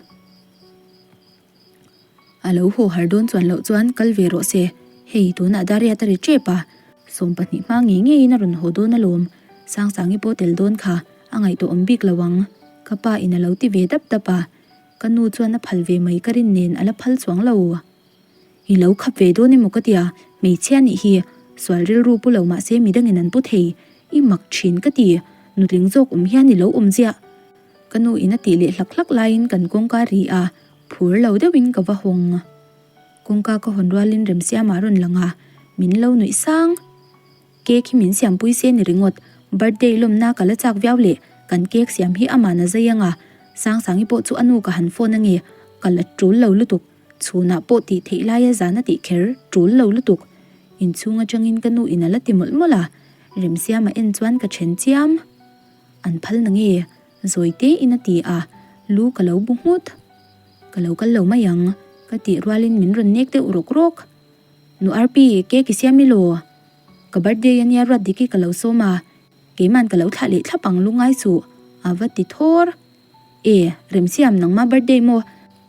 A lo haw har dawn chuan loh chuan kal ve rawh se, hei tunah Dariat a ri tep a, 12 hma ngei ngeiin a rawn haw dawn alawm, Sangsangi pawh tel dawn kha a ngaihtuah awm bik lo ang, ka pa in a lo ti ve dap dap a, ka nu chuan a phal ve mai ka rin nen a la phal chuang lo. I lo khap ve dawn emaw ka tia, hmeichhia nih hi sual rilru pu lo mahse midangin an pu thei, i mak thin ka ti, nutling zawk awm hian i lo awm ziah. Ka nu in a tih leh hlak hlak laiin kan kawngka ri a, phur lo deuhin ka va hawng. Kawngka ka hawn rualin Remsiama a rawn lang a, min lo nuih sang. Cake hi min siampui se ni ringawt, birthday lawmna ka la chak viau leh kan cake siam hi aman a zai anga, Sangsangi pawh chu a nu ka han phone ange, ka la tul lo lutuk. Chhunah pawh tih theih laia zan a tih kher tul lo lutuk. Inchhung atangin ka nu in a la ti mawlh mawlh a, Remsiama en chuan ka then chiam. An phal na nge? Zawi te in a ti a, lu ka lo bu nghut. Ka lo kal lo mai ang, ka tih rualin min rawn nek deuh rawk rawk. Nu Arpi, cake i siam i law? Ka birthday ania ruat dik i ka lo sawm a, keiman ka lo thlah leh thlap ang lu ngai suh, a va ti thawr. E, Remsiam nangma birthday maw?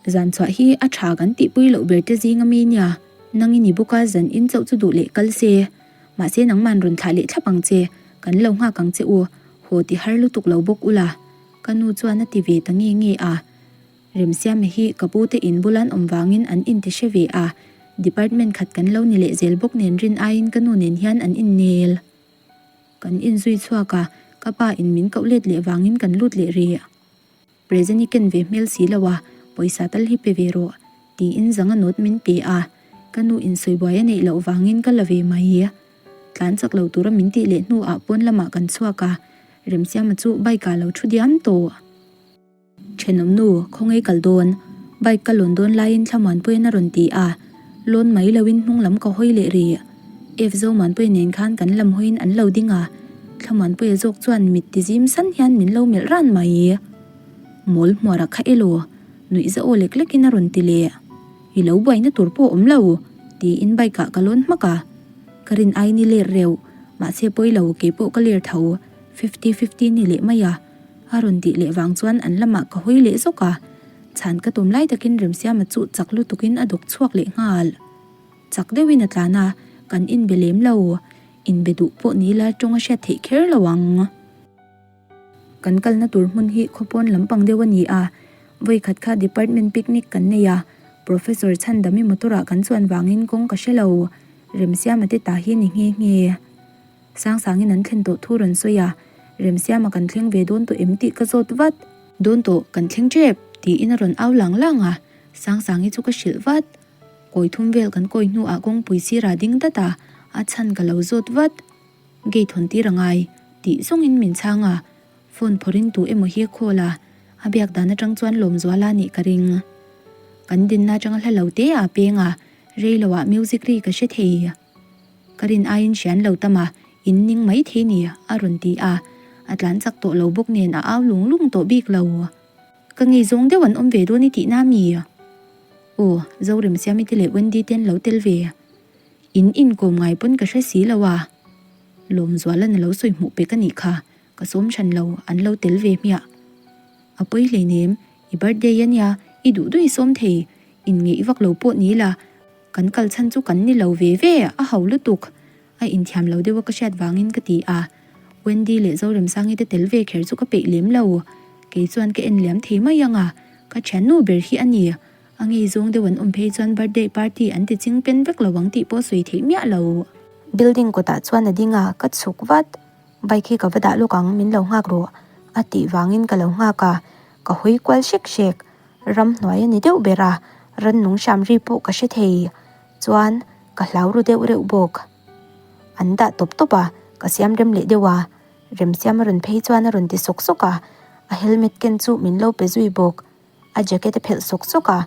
Zan chhuah hi a tha kan tihpui loh ber te zing ami nia, nang i ni bawk a zan in chauh chu duh leh kal se. Mahse nangman rawn thlah leh thlap ang che, kan lo nghak ang che u, haw ti har lutuk lo bawk ula. Ka nu chuan a ti ve ta nge nge a. Remsiama hi ka pu te in bula an awm vangin an inti hre ve a, department khat kan lo ni leh zel bawk nen rin aiin ka nu nen hian an innel. Kan inzui chhuak a, ka pa in min koh let leh vangin kan lut leh rih. Present i ken ve hmel si lo a, pawisa tal hi pe ve rawh, tiin zanga note min pe a, ka nu in sawibuai a neih loh vangin ka la ve mai. Tlan chak lo tura min tih leh hnuah pawn lamah kan chhuak a, Remsiama chu bike ah lo thu diam tawh. Thenawm nu, khawngaih kal dawn. Bike ka lawn dawn laiin Thlamuanpuiin a rawn ti a, lawn mai loin hnung lam ka hawi leh rih. F Zomuanpuia nen khan kan lam hawiin an lo ding a, Thlamuanpuia zawk chuan mit ti zim san hian min lo melh ran mai. Mawl hmuara kha elaw? Nuih za aw lek lekin a rawn ti leh. I lo buaina tur pawh awm lo, tiin bike ah ka lawn hmak a. Ka rin aiin i ler reuh, mahse pawi lo keipawh ka ler tho, fifty fifty ni leh mai a. A rawn tih leh vang chuan an lamah ka hawi leh zawk a, chhan ka tum lai takin Remsiama chu chak lutukin a dawk chhuak leh nghal. Chak deuhin a tlan a, kan inbe lem lo, inbe duh pawh ni la tawng a hriat theih kher lo ang. Kan kalna tur hmun hi khawpawn lampang deuh a ni a, vawikhat kha department picnic kan nei a, Professor Chhandami motor ah kan chuan vangin kawng ka hre lo, Remsiama te ta hi ni nghe nghe. Sangsangin an thlen tawh thu rawn sawi a, Remsiama kan thleng ve dawn tawh em tih ka zawt vat. Dawn tawh, kan thleng tep, tiin a rawn au lang lang a, Sangsangi chu ka hrilh vat. Kawi thum vel kan kawi hnuah kawngpui sirah ding dat a, a chhan ka lo zawt vat. Gate hawn tir a ngai, tih zawngin min chhang a, phone phawrhin tu emaw hi a call a, a biak dan atang chuan Lawmzuala nih ka ring. Kan dinna atanga hla lo te ah a peng a, rei loah music ri ka hre thei. Ka rin aiin hrian lo tam a, in ning mai thei ni, a rawn ti a. A tlan chak tawh lo bawk nen a au lung lung tawh bik lo. Ka ngei zawng deuh an awm ve dawn i tihna mi? Aw, Zoremsiami te leh Wendy te an lo tel ve. In inkawm ngai pawn ka hre si lo a. Lawmzualan a lo sawi hmuh pek a nih kha, ka sawm hran lo, an lo tel ve hmiah. A pawi hleinem, i birthday a nia, i duh duh i sawm thei, inngeih vak lo pawh ni la, Kan kal chhan chu kan ni lo ve ve, a ho lutuk. A inthiam lo deuh a ka hriat vangin ka ti a. Wendy leh Zoremsangi te tel ve kher chu ka peih lem lo. Kei chuan ka en liam thei mai ang a, ka thiannu ber hi a ni. A ngei zawng deuh an awm phei chuan birthday party an ti ching pen vek lo ang tih pawh sawi theih miah lo. Building kawtah chuan a ding a, ka chhuk vat. Bike hi ka va dah lawk ang, min lo nghak rawh a tih vangin ka lo nghak a, ka hawi kual hrek hrek. Ramhnuai a ni deuh ber a, rannung hram ri pawh ka hre thei. Chuan, ka hlau ru deuh reuh bawk. An dah tawp tawp a, ka siam rem leh deuh a. Remsiam a rawn phei chuan a rawn ti sawk sawk a, a helmet ken chu min lo pe zui bawk. A jacket a phelh sawk sawk a,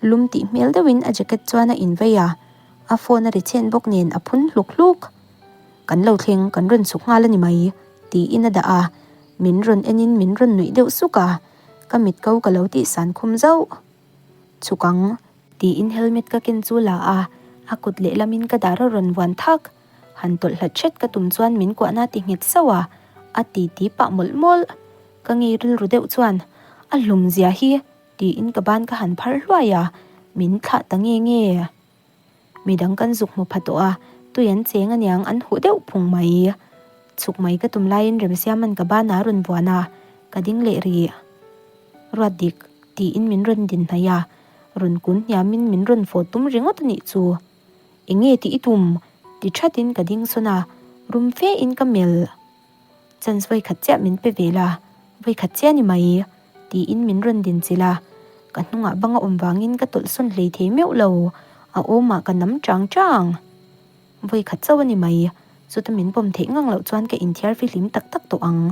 lum tih hmel deuhin a jacket chuan a invei a, a phone a ri chhen bawk nen a phun hluk hluk. Kan lo thleng, kan rawn chhuk nghal a ni mai, tiin a dah a. Min rawn enin min rawn nuih deuh suk a, ka mit ko ka lo tihsan khum zauh. Chhuk ang, tiin helmet ka ken chu la a, a kut lehlamin ka dar a rawn vuan thak. Han tawlh hlat hret ka tum chuan min kuahna ti nghet sauh a, a ti ti pah mawlh mawlh. Ka ngei rilru deuh chuan, A hlum zia hi, tiin ka ban ka han phar hluai a, min thlah ta nge nge. Midang kan zuk hmu pha tawh a, tui an cheng aniang an huh deuh phung mai. Chhuk mai ka tum laiin Remsiaman ka ban a rawn vuan a, ka ding leh rih. Ruat dik, tiin min rawn din hnaih a, rawn kun hniamin min rawn fawh tum ringawt a nih chu. Enge tih i tum? ti thatin ka ding sawn a, rum fe in ka melh. Chance vawikhat chiah min pe ve la, vawikhat chiah ni mai, tiin min rawn din chilh a, ka hnungah banga awm vangin ka tawlh sawn hlei thei meuh lo, a awmah ka nam chang chang. Vawikhat chauh a ni mai, chuta min pawm theih ngang loh chuan ka inthiar fihlim tak tak tawh ang.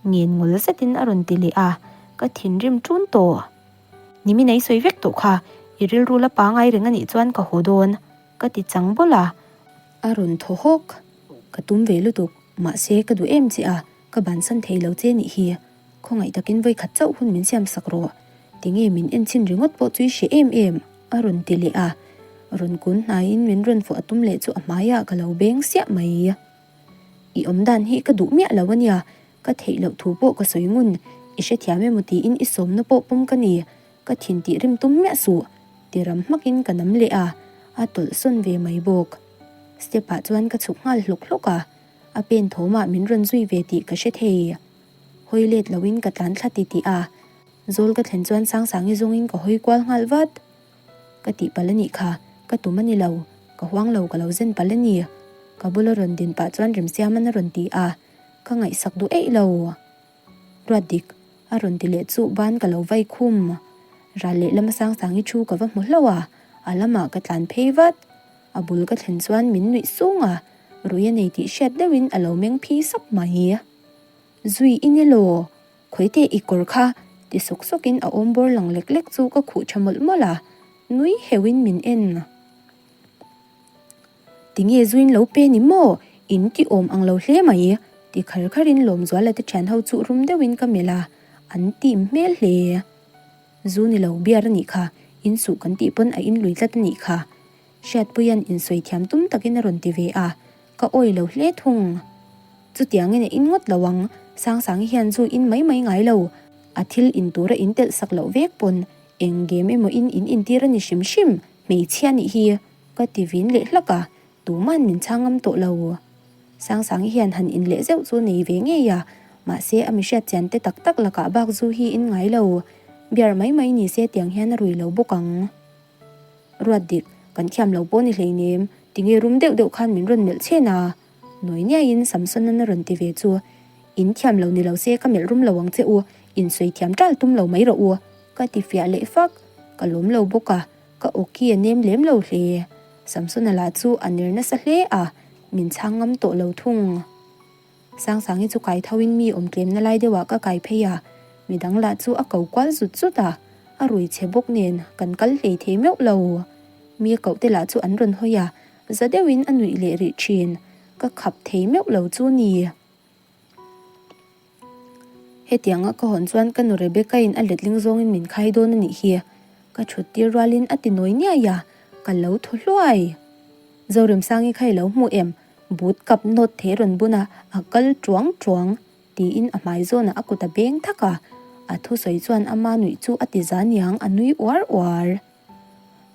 Ngen ngawl zetin a rawn ti leh a, ka thinrim ṭun tawh. Nimin ei sawi vek tawh kha, i rilru la pangai reng a nih chuan ka haw dawn, ka ti chang bawlh a. A rawn thaw hawk. Ka tum ve lutuk, mahse ka duh em che a, ka bansan thei lo che nih hi. Khawngaih takin vawikhat chauh hun min siam sak rawh. Tinge min en chhin ringawt pawh chu i hre em em, a rawn ti leh a. Rawn kun hnaiin min rawn fawh a tum leh chu a hmaiah ka lo beng siah mai. I awm dan hi ka duh miah lo a nia, ka theih loh thu pawh ka sawi ngun, i hrethiam emaw tiin i sawmna pawh pawm ka ni, ka thin tih rim tum miah suh, ti ram hmakin ka nam leh a, a tawlh sawn ve mai bawk. Step ah chuan ka chhuk nghal hlawk hlawk a, a pen thawmah min rawn zui ve tih ka hre thei. Hawi let loin ka tlan thla ti tih a, zawl ka thlen chuan Sangsangi zawngin ka hawi kual nghal vat. Ka tih palh a nih kha, ka tum a ni lo, ka huang lo ka lo zen palh a ni. Ka bula rawn din pah chuan Remsiaman a rawn ti a, ka ngaihsak duh eih lo. Ruat dik, a rawn ti leh chu ban ka lo vai khum. Ral lehlam a Sangsangi thu ka va hmu hlauh a, a lamah ka tlan phei vat. A bul ka thlen chuan min nuih sung a, rui a nei tih hriat deuhin a lo meng phi sap mai. Zui i ni law? Khawite i kawr kha ti sawk sawkin a awm bawr lang lek lek chu ka khuh tha mawlh mawlh a, nui heuhin min en. Tinge zuin lo pe ni maw? In ti awm ang lo hle mai, ti khar kharin Lawmzuala te thian ho chu rum deuhin ka melh a, an tim hmel hle. Zu ni lo biar a nih kha, in suh kan tih pawn a in lui tlat a nih kha. Hriatpuia'n insawi thiam tum takin a rawn ti ve a, Ka awi lo hle thung. Chutiangin a in ngawt lo ang, Sangsangi hian zu in mai mai ngai lo. A thil in tura in telh sak loh vek pawn eng game emaw in in intir a ni hrim hrim, hmeichhia nih hi ka ti vin leh hlak a, tuman min chhang ngam tawh lo. Sangsangi hian han in leh zeuh chu nei ve ngei a, mahse a mihriat chian te tak tak lakah bak zu hi in ngai lo. Beer mai mai ni se tiang hian a rui lo bawk ang. Ruat dik, kan thiam lo pawh ni hleinem, tinge rum deuh deuh khan min rawn melh chhen a? Nawi niaiin Samson-an a rawn ti ve chu, In thiam lo ni lo se ka melh rum lo ang che u, in sawi thiam ṭal tum lo mai rawh u, ka ti fiah leh fak. Ka lawm lo bawk a, ka awki a nem lem lo hle. Samson-a lah chu a ner nasa hle a, min chhang ngam tawh lo thung. Sangsangi chu kai tho in mi awm tlemna lai deuh ah ka kai phei a, midang lah chu a ko kual zut zut a, a rui chhe bawk nen kan kal hlei thei meuh lo. Mi a koh te lah chu an rawn hawi a, za deuh in a nuih leh rih thin, ka khap thei meuh lo chu ni. Hetiang a ka hawn chuan ka nu Rebecca in a letling zawng in min khai dawn a nih hi, ka thut tir rual in a ti nawi niai a, ka lo thaw hluai. Zoremsangi kha i lo hmu em? But kap nawt thei rawn bun a, a kal tuang tuang, tiin a hmai zawnah a kut a beng thak a. A thusawi chuan ama nuih chu a ti za niang a nui uar uar.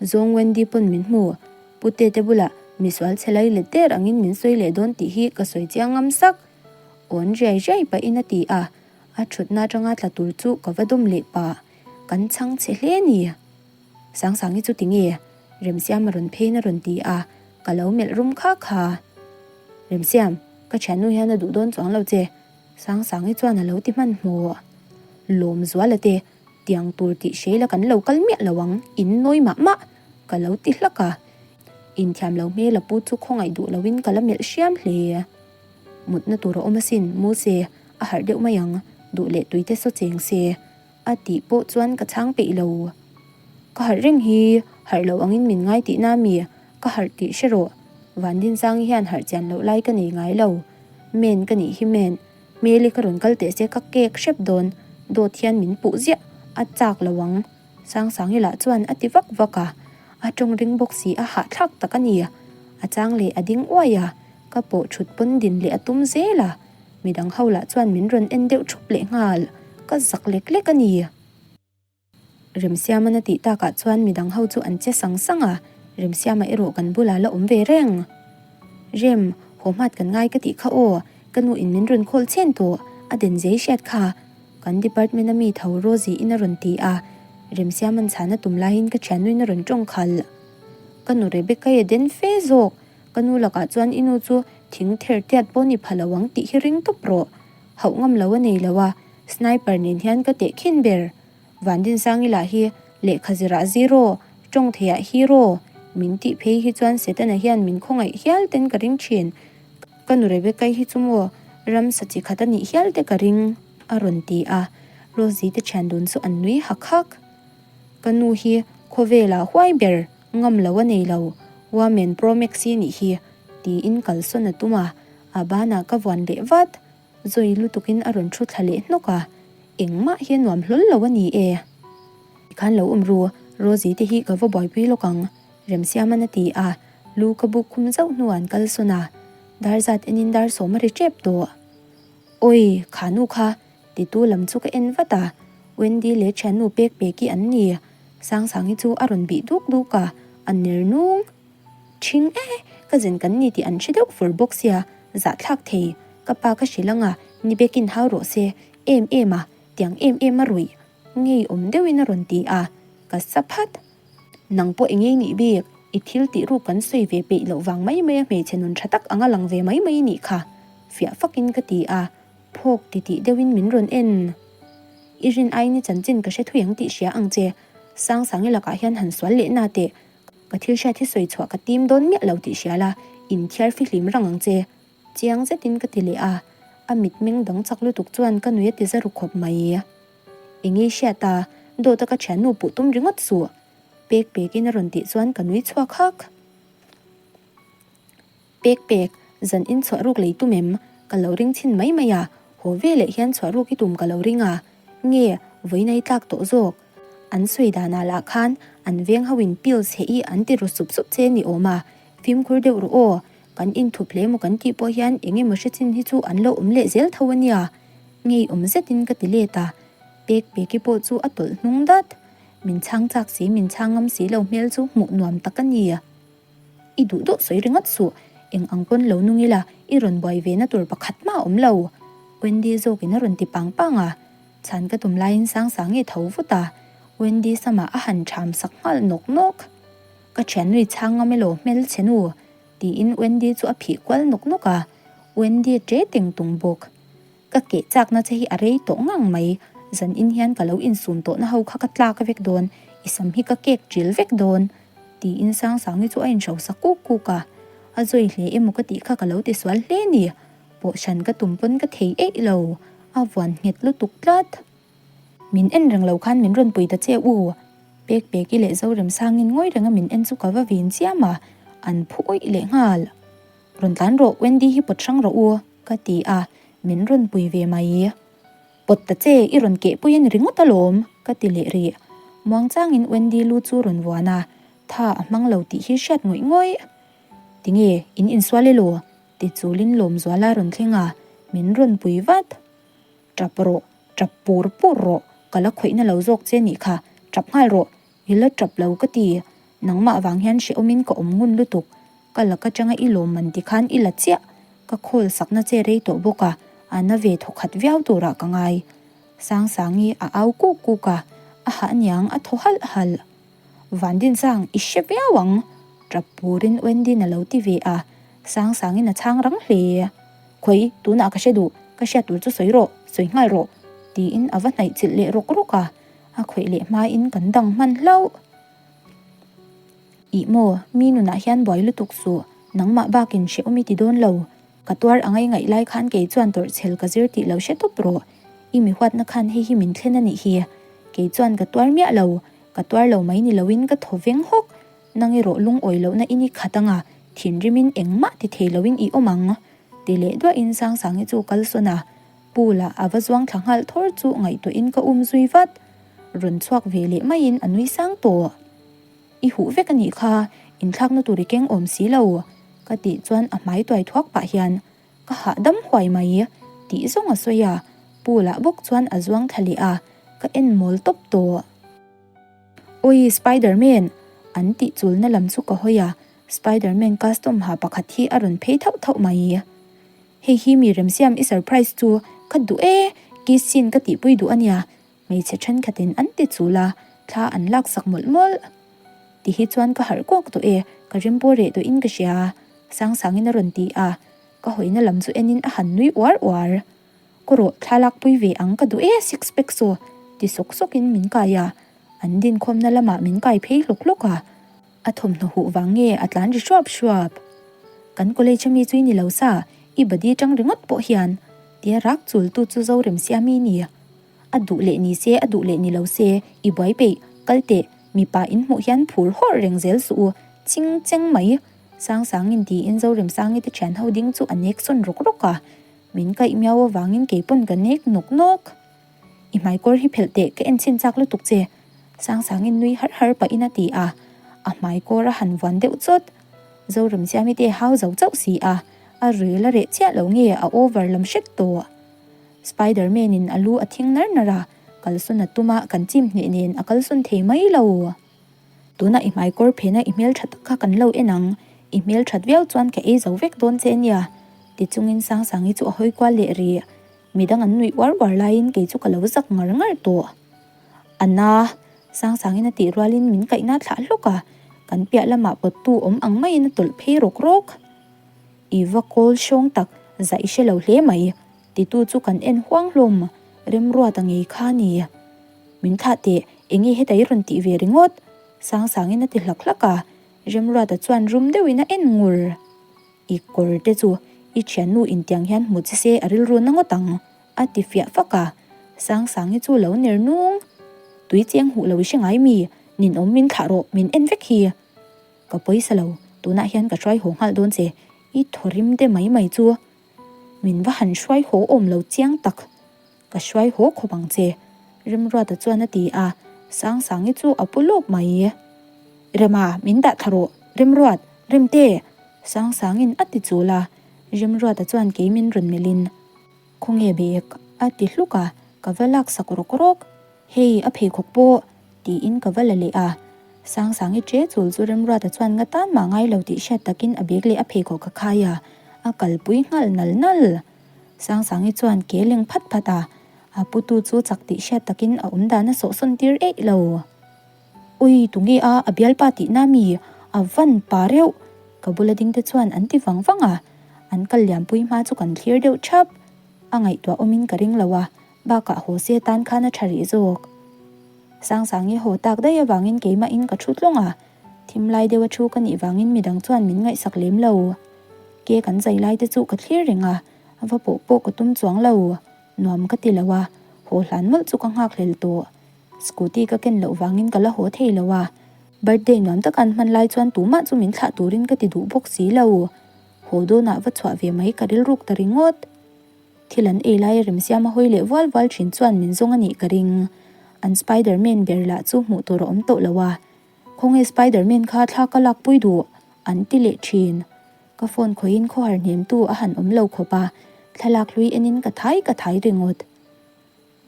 Zawng Wendy pawn min hmu, Pute te bulah misual chhe lai let der angin min sawi leh dawn tih hi ka sawi chiang ngam sak. Awn riai riai pahin a ti a, a thutna atanga tla tur chu ka va dawm leh pah. Kan chhang chhe hle ni. Sangsangi chu tinge? Remsiama rawn pheiin a rawn ti a, ka lo melh rum kha kha. Remsiam, ka thiannu hian a duh dawn chuang lo che, Sangsangi chuan a lo ti hmanhmawh. Lawmzuala te, tiang tur tih hreila kan lo kal miah lo ang, in nawi mah mah, ka lo ti hlak a. Inthiam lo hmel a pu chu khawngaih duh loin ka la melh hriam hle. Mutna tur a awm asin, mu se, a harh deuh mai ang, duh leh tuite saw cheng se. A tih pawh chuan ka chhang peih lo. Ka harh reng hi harh loh angin min ngai tihna mi ka harh tih hre rawh. Vandinsangi hian harh chian loh lai ka nei ngai lo. Men ka nih hi men. Hmeli ka rawn kal teh se ka kek hrep dawn, dawt hian min puh ziah, a chak lo ang. Sangsangi lah chuan a ti vak vak a, a tawng ring bawk si a hahthlak tak a ni. A chang leh a ding uai a, ka pawh thut pawn din leh a tum zel a, midang ho lah chuan min rawn en deuh thup leh nghal, ka zak lek lek a ni. Remsiaman a tih takah chuan midang ho chu an che sang sang a, Remsiama erawh kan bulah la awm ve reng. Rem, haw hmat kan ngai ka tih kha aw, ka nu in min rawn call chhen tawh, a den zei hriat kha. Kan department a mi tho Rosie in a rawn ti a, Remsiaman chhan a tum laiin ka thiannuin a rawn tawng khalh. Ka nu Rebecca i a den fe zawk, ka nu lakah chuan i nu chu thing ther tiat pawh ni pha lo ang tih hi ring tawp rawh. Hauh ngam lo a nei lo a, sniper nen hian ka teh khin ber. Vandinsangi lah hi lehkha zirah zero, tawng theiah hero min tih phei hi chuan Setana hian min khawngaih hial ten ka ring thin. Ka nu Rebecca-i hi chu maw ramsa chi khat a nih hial te ka ring a rawn ti a, Rosie te thian dun chu an nui hak hak. Ka nu hi khawvelah huai ber ngam lo a nei lo, Woman Pro Max hi nih hi tiin kalsawn a tum a, a banah ka vuan leh vat. Zawi lutukin a rawn thu thla leh hnawk a, engmah hi a nuam hlawl lo a ni e. Tikhan lo awm ru, Rosie te hi ka va buaipui lawk ang, Remsiaman a ti a, lu ka buk khum zauh hnuah an kalsawn a, dar zat enin dar sawm a ri tep tawh. Awi, kha nu kha, titu lam chu ka en vat a, Wendy leh thiannu pek peki an ni, Sangsangi chu a rawn bih duk duk a, a ner nung. Ṭhing e, ka zen kan ni tih an hre deuh fur bawk sia, zahthlak thei, ka pa ka hrilh anga ni bekin hau rawh se, em em a, tiang em em a ruih, ngei awm deuhin a rawn ti a, ka sa phat. Nang pawh i ngei nih bik, i thil tih ruk kan sawi ve peih loh vang mai mai a hmeichhe nun tha tak anga lang ve mai mai nih kha, fiah fakin ka ti a, phawk titih deuhin min rawn en. I rin aiin i chanchin ka hre thui ang tih hria ang che, Sangsangi lakah hian han sual leh na teh, Ka thil hriat hi sawi chhuah ka tim dawn miah lo tih hria la, inthiar fihlim rang ang che. Chiang zetin ka ti leh a, a mitmeng dang chak lutuk chuan ka nui a ti za ru khawp mai. Enge i hriat a, dawta ka thiannu puh tum ringawt suh. Pek pekin a rawn tih chuan ka nui chhuak hak. Pek pek, zan in chhuah ruk lei tum em? Ka lo ring chhin mai mai a, haw ve leh hian chhuah ruk i tum ka lo ring a. Nge, vawiin a i tlak tawh zawk? An sawi danah lah khan an veng ho in pills heh i an ti ru sup sup che ni awm a, fimkhur deuh rawh aw, kan inthup hle maw kan tih pawh hian eng emaw hre chin hi chu an lo awm leh zel tho a nia. Ngeiawm zetin ka ti let a, pek peki pawh chu a tawlh hnung dat. Min chhang chak si min chhang ngam si lo hmel chu hmuh nuam tak a ni. I duh duh sawi ringawt suh, eng ang pawn lo nung ila i rawn buai ve na tur pakhat mah a awm lo. Wendy zawkin a rawn ti pang pang a, chhan ka tum laiin Sangsangi tho vut a, Wendy samah a han ṭham sak nghal nawk nawk. Ka ṭhiannui chhang ngam elaw hmel che nu? tiin Wendy chu a phih kual nawk nawk a, Wendy a ṭe teng tung bawk. Ka keh chakna che hi a rei tawh ngang mai, zan in hian ka lo insum tawhna ho kha ka tlak vek dawn, i sam hi ka kek ṭil vek dawn, tiin Sangsangi chu a inhrosa kuk kuk a, a zawi hle emaw ka tih kha ka lo tisual hle ni, pawh hran ka tum pawn ka thei eih lo, a vuan nghet lutuk tlat. Min en reng lo khan min rawn pui ta che u, Pek Peki leh Zoremsangin ngawi renga min en chu ka va vin chiam a, an phu awih leh nghal. Rawn tlan rawh, Wendy hi pawt hrang rawh u, ka ti a, min rawn pui ve mai. Pawt ta che, i rawn keh pui a ni ringawt alawm, ka ti leh rih. Muangchangin Wendy lu chu rawn vuan a, tha a hmang lo tih hi hriat ngawih ngawih. Tinge, in insual elaw? ti chulin Lawmzuala rawn thleng a, min rawn pui vat. Tap rawh, tap pur pur rawh, ka la khawihna lo zawk che nih kha, tap nghal rawh, i la tap lo ka ti. Nangmah vang hian hrehawmin ka awm ngun lutuk, ka lak atanga i lawm man tikhan i la chiah, ka khawl sakna che rei tawh bawk a, a na ve thawkhat viau turah ka ngai. Sangsangi a au kuk kuk a, a hah aniang a thaw halh halh. Vandinsang, i hre viau ang! Tap purin Wendy'n a lo ti ve a, Sangsangi'n a chhang rang hle. Khawi, tunah ka hre duh, ka hriat tur chu sawi rawh, sawi nghal rawh, tiin a va hnaih chilh leh rawk rawk a, a khawih leh hmain kan dang hman hlauh. Ih maw, mi nunah hian buai lutuk suh, nangmah bakin hrehawm i ti dawn lo. Ka tuar a ngaingaih lai khan kei chuan tawrhchhel ka zir tih lo hre tawp rawh. I mi huatna khan hei hi min thlen a nih hi. Kei chuan ka tuar miah lo, ka tuar lo mai ni loin ka thaw veng hawk. Nang erawh lungawi lohna i ni khat anga, thinrimin engmah ti thei loin i awm ang. Ti leh duahin Sangsangi chu kal sawn a. Pool ah a va zuang thla nghal thawr chu ngaihtuahin ka um zui vat. Rawn chhuak ve leh maiin a nui sang tawh. I huh vek a nih kha, inthlakna tur i keng awm si lo, ka tih chuan a hmai tuai thuak pah hian ka hahdam huai mai tih zawng a sawi a, pool ah bawk chuan a zuang thla leh a, ka en mawl tawp tawh. Awi Spiderman! An tih chulna lam chu ka hawi a, Spiderman custom ha pakhat hi a rawn phei thauh thauh mai. Hei hi mi remsiam i surprise chu ka duh e, kiss scene ka tihpui duh a nia, hmeichhe thenkhatin an ti chul a, thla an laksak mawlh mawlh. Ti hi chuan ka harh kawk tawh e, ka rim pawh reh tawhin ka hria, Sangsangin a rawn ti a, ka hawina lam chu enin a han nui uar uar. Kaw rawh, thla lakpui ve ang ka duh e, six pack saw, ti sawk sawkin min kai a, an dinkhawmna lamah min kai phei hlawk hlawk a. A thawmhnaw huh vang nge a tlan ri hruap hruap? Kan college ami chu i ni lo sa, i body tang ringawt pawh hian, tia rak chul tu chu Zoremsiami ni. A duh leh ni se, a duh leh ni lo se, i buai peih, kal teh, mipa in hmuh hian phur hawrh reng zel suh u, ching cheng mai. Sangsangin tiin Zoremsangi te thian ho ding chu a nek sawn rawk rawk a, min kaih miau avangin keipawn ka nek nawk nawk. I hmaikawr hi phelh teh, ka en chhin chak lutuk che, Sangsangin nui har har pahin a ti a, a hmaikawr a han vuan deuh chawt. Zoremsiami te hau zo chauh si a, a rel a reh chiah lo nge a over lam hret tawh. Spiderman in a lu a thing nar nar a, kalsawn a tum a, kan chim hneh nen a kalsawn thei mai lo. Tunah i hmaikawr phena i hmeltha tak kha kan lo en ang, i hmelthat viau chuan ka ei zo vek dawn che ania, ti chungin Sangsangi chu a hawi kual leh rih. Midang an nuih uar uar laiin kei chu ka lo zak ngar ngar tawh. A na, Sangsangin a tih rualin min kaihna thlah hlawk a, kan piah lamah pawttu awm ang maiin a tawlh phei rawk rawk. I va kawl hrawng tak, zah i hre lo hle mai, titu chu kan en huang hlawm, Remruata ngei kha a ni. Min thlah teh, enge heta i rawn tih ve ringawt? Sangsangin a ti hlak hlak a, Remruata chuan rum deuhin a en ngur. I kawr te chu i thiannu intiang hian hmu che se a rilru na ngawt ang, a ti fiah fak a. Sangsangi chu lo ner nung. Tui cheng huh lo i hre ngai mi, ninawm min thlah rawh, min en vek hi. Ka pawisa lo, tunah hian ka hruai haw nghal dawn che, i thaw rim te mai mai chu. Min va han hruai haw awm lo chiang tak. Ka hruai haw khawp ang che, Remruata chuan a ti a, Sangsangi chu a pu lawk mai. Rema, min dah thla rawh, Remruat, Remte! Sangsangin a ti chul a, Remruata chuan kei min rawn melhin, Khawnge bek? a ti hluk a, ka va laksak rawk rawk. Hei, a pheikhawk pawh! tiin ka va la leh a. Sangsangi che chul chu Remruata chuan nga tan mah ngai lo tih hriat takin a bek leh a pheikhawk a khai a, a kalpui nghal nal nal. Sangsangi chuan ke leng phat phat a, a putu chu chak tih hriat takin a awm dan a sawhsawn tir eih lo. Ui, tunge a, a bialpa tihna mi? A van pa reuh! Ka bula ding te chuan an ti vang vang a, an kal liampui hma chu kan thlir deuh thap. A ngaihtuah awmin ka ring lo a, bakah haw se tan khan a tha rih zawk. Sangsangi haw tak daih avangin keimahin ka thu tlawng a, thim lai deuha thu ka nih vangin midang chuan min ngaihsak lem lo. Ke kan zai lai te chu ka thlir reng a, va pawh pawh ka tum chuang lo. Nuam ka ti lo a, haw hlan mawlh chu ka nghak hlel tawh. Scooty ka ken loh vangin ka la haw thei lo a, birthday nuam taka an hman lai chuan tumah chu min thlah turin ka ti duh bawk si lo. Haw dawnah va chhuah ve mai ka rilruk ta ringawt. Thil an ei laia remsiama hawi leh vual vual thin chuan min zawng a nih ka ring. An Spiderman ber lah chu hmuh tur a awm tawh lo a, Khawnge Spiderman kha thla ka lakpui duh? an ti leh thin. Ka phone khawihin khawhar hnemtu a han awm lo khawp a, thlalak hlui enin ka thai ka thai ringawt.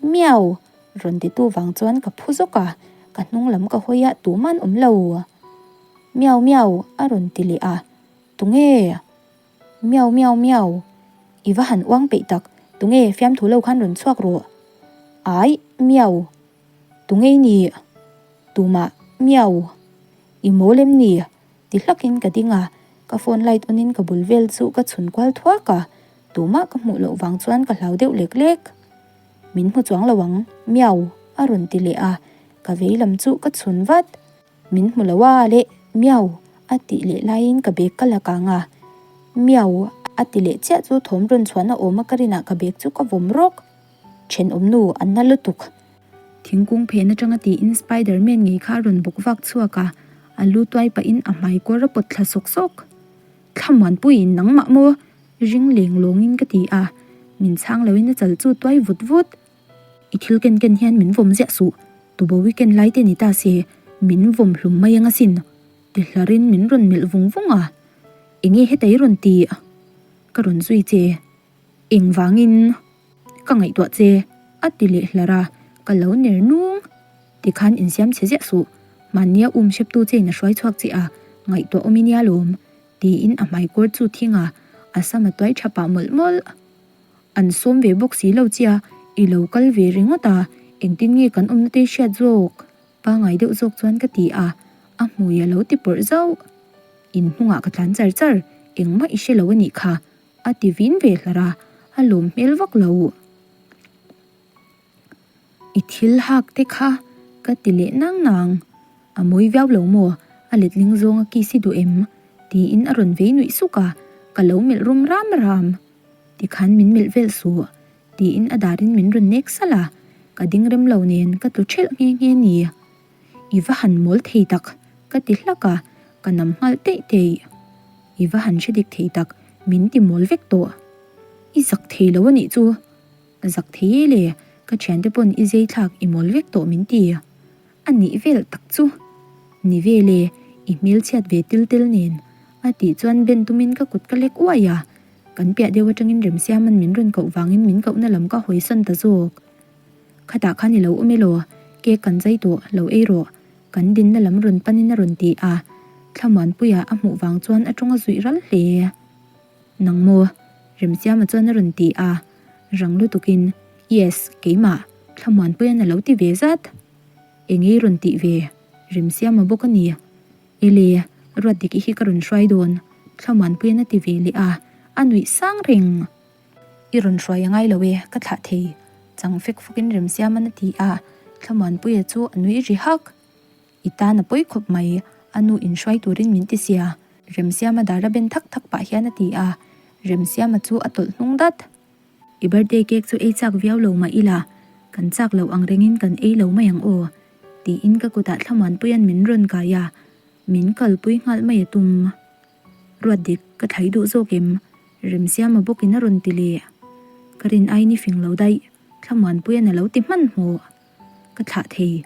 Miau! rawn titu vang chuan ka phu zawk a, ka hnung lam ka hawi a tuman awm lo. Miau miau! a rawn ti leh a, Tunge? Miau miau miau! I va han uang peih tak, tunge fiamthu lo khan rawn chhuak rawh? Ai! Miau! Tunge i nih? Tumah, Miau! I mawl em ni? Ti hlakin ka ding a, ka phone light on in ka bul vel chu ka chhun kual thuak a, tumah ka hmuh loh vang chuan ka hlau deuh lek lek. Min hmu chuang lo ang, Miau! a rawn ti leh a, ka vei lam chu ka chhun vat. Min hmu lo a leh, Miau! a tih leh laiin ka bag ka la kang a, Miau! a ti leh chiah chu thawm rawn chhuahna awm a ka rinah ka bag chu ka vawm rawk. Thenawmnu an na lutuk. Thingkung phen atanga tiin Spiderman ngei kha a rawn bawk vak chhuak a, a lu tuai pahin a hmai kawr a pawt thla sawk sawk. Thlamuanpuiin nangmah maw? Ring leng lawngin ka ti a. Min chhang loin a chal chu tuai vut vut. I thil ken ken hian min vawm ziah suh, tubo weekend lai te ni ta se, min vawm hlum mai ang asin, ti hlarin min rawn melh vung vung a. Enge heta i rawn ti? Ka rawn zui che. Engvangin ka ngaihtuah che? a ti leh hlar a, ka lo ner nung. Tikhan insiam chhe ziah suh, mahnia um hreptu che in a hruai chhuak che a, ngaihtuah awm i nia lawm, tiin a hmaikawr chu thing a, a sam a tuai tha pah mawlh mawlh. An sawm ve bawk si lo chia, i lo kal ve ringawt a, engtin nge kan awmna te hriat zawk? Pangai deuh zawk chuan ka ti a, a hmui a lo ti pawrh zauh. In hnungah ka tlan char char, engmah i hre lo a nih kha, a ti vin ve hlar a, a lawm hmel vak lo. I thil hak te kha ka ti leh nang nang. A mawi viau lo maw? A letling zawng a kiss i duh em? Tiin a rawn vei nuih suk a, ka lo melh rum ram ram. Tikhan min melh vel suh, tiin a darin min rawn nek salh a, ka ding rem lo nen ka tlu ṭhelh nghe nghe ni. I va han mawl thei tak, ka ti hlak a, ka nam nghal teih teih. I va han hre dik thei tak, min ti mawl vek tawh. I zak thei lo a nih chu. Zak thei e le, ka thiante pawn i zei thlak i mawl vek tawh min ti. A nih vel tak chu. Ni vel e, i hmelchhiat ve tel tel nen. A tih chuan ben tumin ka kut ka lek uai a. Kan piah deuh atangin Remsiaman min rawn koh vangin min kohna lam ka hawisan ta zawk. Khatah khan i lo awm elaw? Cake kan zai tawh, lo ei rawh. Kan dinna lam rawn panin a rawn ti a. Thlamuanpuia a hmuh vang chuan a tawng a zuih ral hle. Nang maw? Remsiama chuan a rawn ti a. Rang lutukin, Yes, keimah, Thlamuanpuia'n a lo ti ve zat. Engei rawn tih ve? Remsiama bawk a ni. Ele, Ruatdiki hi ka rawn hruai dawn, Thlamuanpuia'n a ti ve leh a, a nuih sang reng. I rawn hruai a ngai lo e, ka thlah thei, chang fek fawkin Remsiama'n a ti a, Thlamuanpuia chu a nui ri hak. I tan a pawi khawp mai, a nu inhruai turin min ti sia, Remsiama dar a ben thak thak pah hian a ti a, Remsiama chu a tawlh hnung dat. I birthday cake chu ei chak viau lo mah ila, kan chak loh ang rengin kan ei lo mai ang aw, tiin ka kutah Thlamuanpuia'n min rawn kai a, min kalpui nghalh mai a tum. Ruat dik, ka thlai duh zawk em? Remsiama bawkin a rawn ti leh. Ka rin aiin i fing lo daih, Thlamuanpuia'n a lo ti hmanhmawh. Ka thlah thei.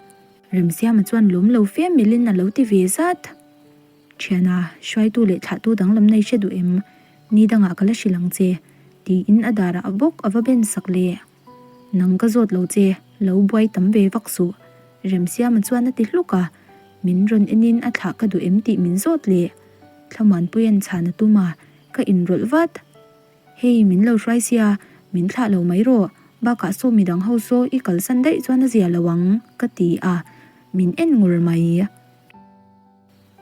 Remsiama chuan lawm lo fe melhin a lo ti ve zat. Thiana, hruaitu leh thlahtu danglam nei hre duh em? Ni dangah ka la hrilh ang che, tiin a darah a bawk a va ben sak leh. Nang ka zawt lo che, lo buai tam ve vak suh. Remsiama chuan a ti hluk a, min rawn enin a thlah ka duh em tih min zawt leh. Thlamuanpuia'n chhan a tum a, ka inrawlh vat. Hei, min lo hruai sia, min thlah lo mai rawh, bakah saw midang ho saw i kalsan daih chuan a zia lo ang, ka ti a, min en ngur mai.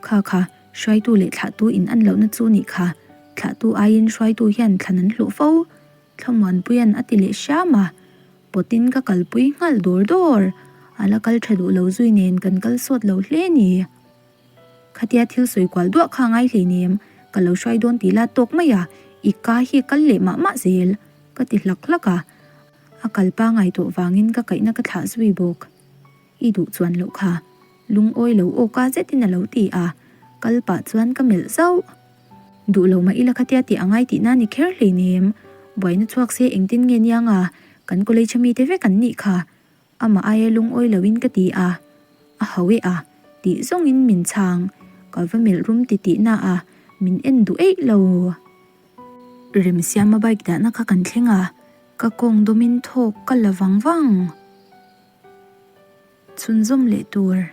Kha kha, hruaitu leh thlahtu in an lohna chu nih kha, thlahtu aiin hruaitu hian thlan an hluh fo, Thlamuanpuia'n a ti leh hram a, pawtin ka kalpui nghal dawr dawr, a la kal tha duh lo zui nen kan kal sawt lo hle ni. Khatia thil sawi kual duah kha a ngai hleinem, ka lo hruai dawn tih la tawk mai a, i ka hi kal leh mah mah zel, ka ti hlak hlak a, a kal pangai tawh vangin ka kaihna ka thlah zui bawk. I duh chuan loh kha, lungawi lo awka zetin a lo ti a, kal pah chuan ka melh zauh. Duh lo mah ila khatia tih a ngai tihna ni kher hleinem, buaina chhuak se engtin nge niang a, kan college a mite vek an nih kha, Amah aia lungawi loin ka ti a, a hau e a, tih zawngin min chhang, ka va melh rum ti tihna a, min en duh eih lo. Remsiama bike dahna kha kan thleng a, ka kawng dawmin thawk ka la vang vang. Chhunzawm leh tur.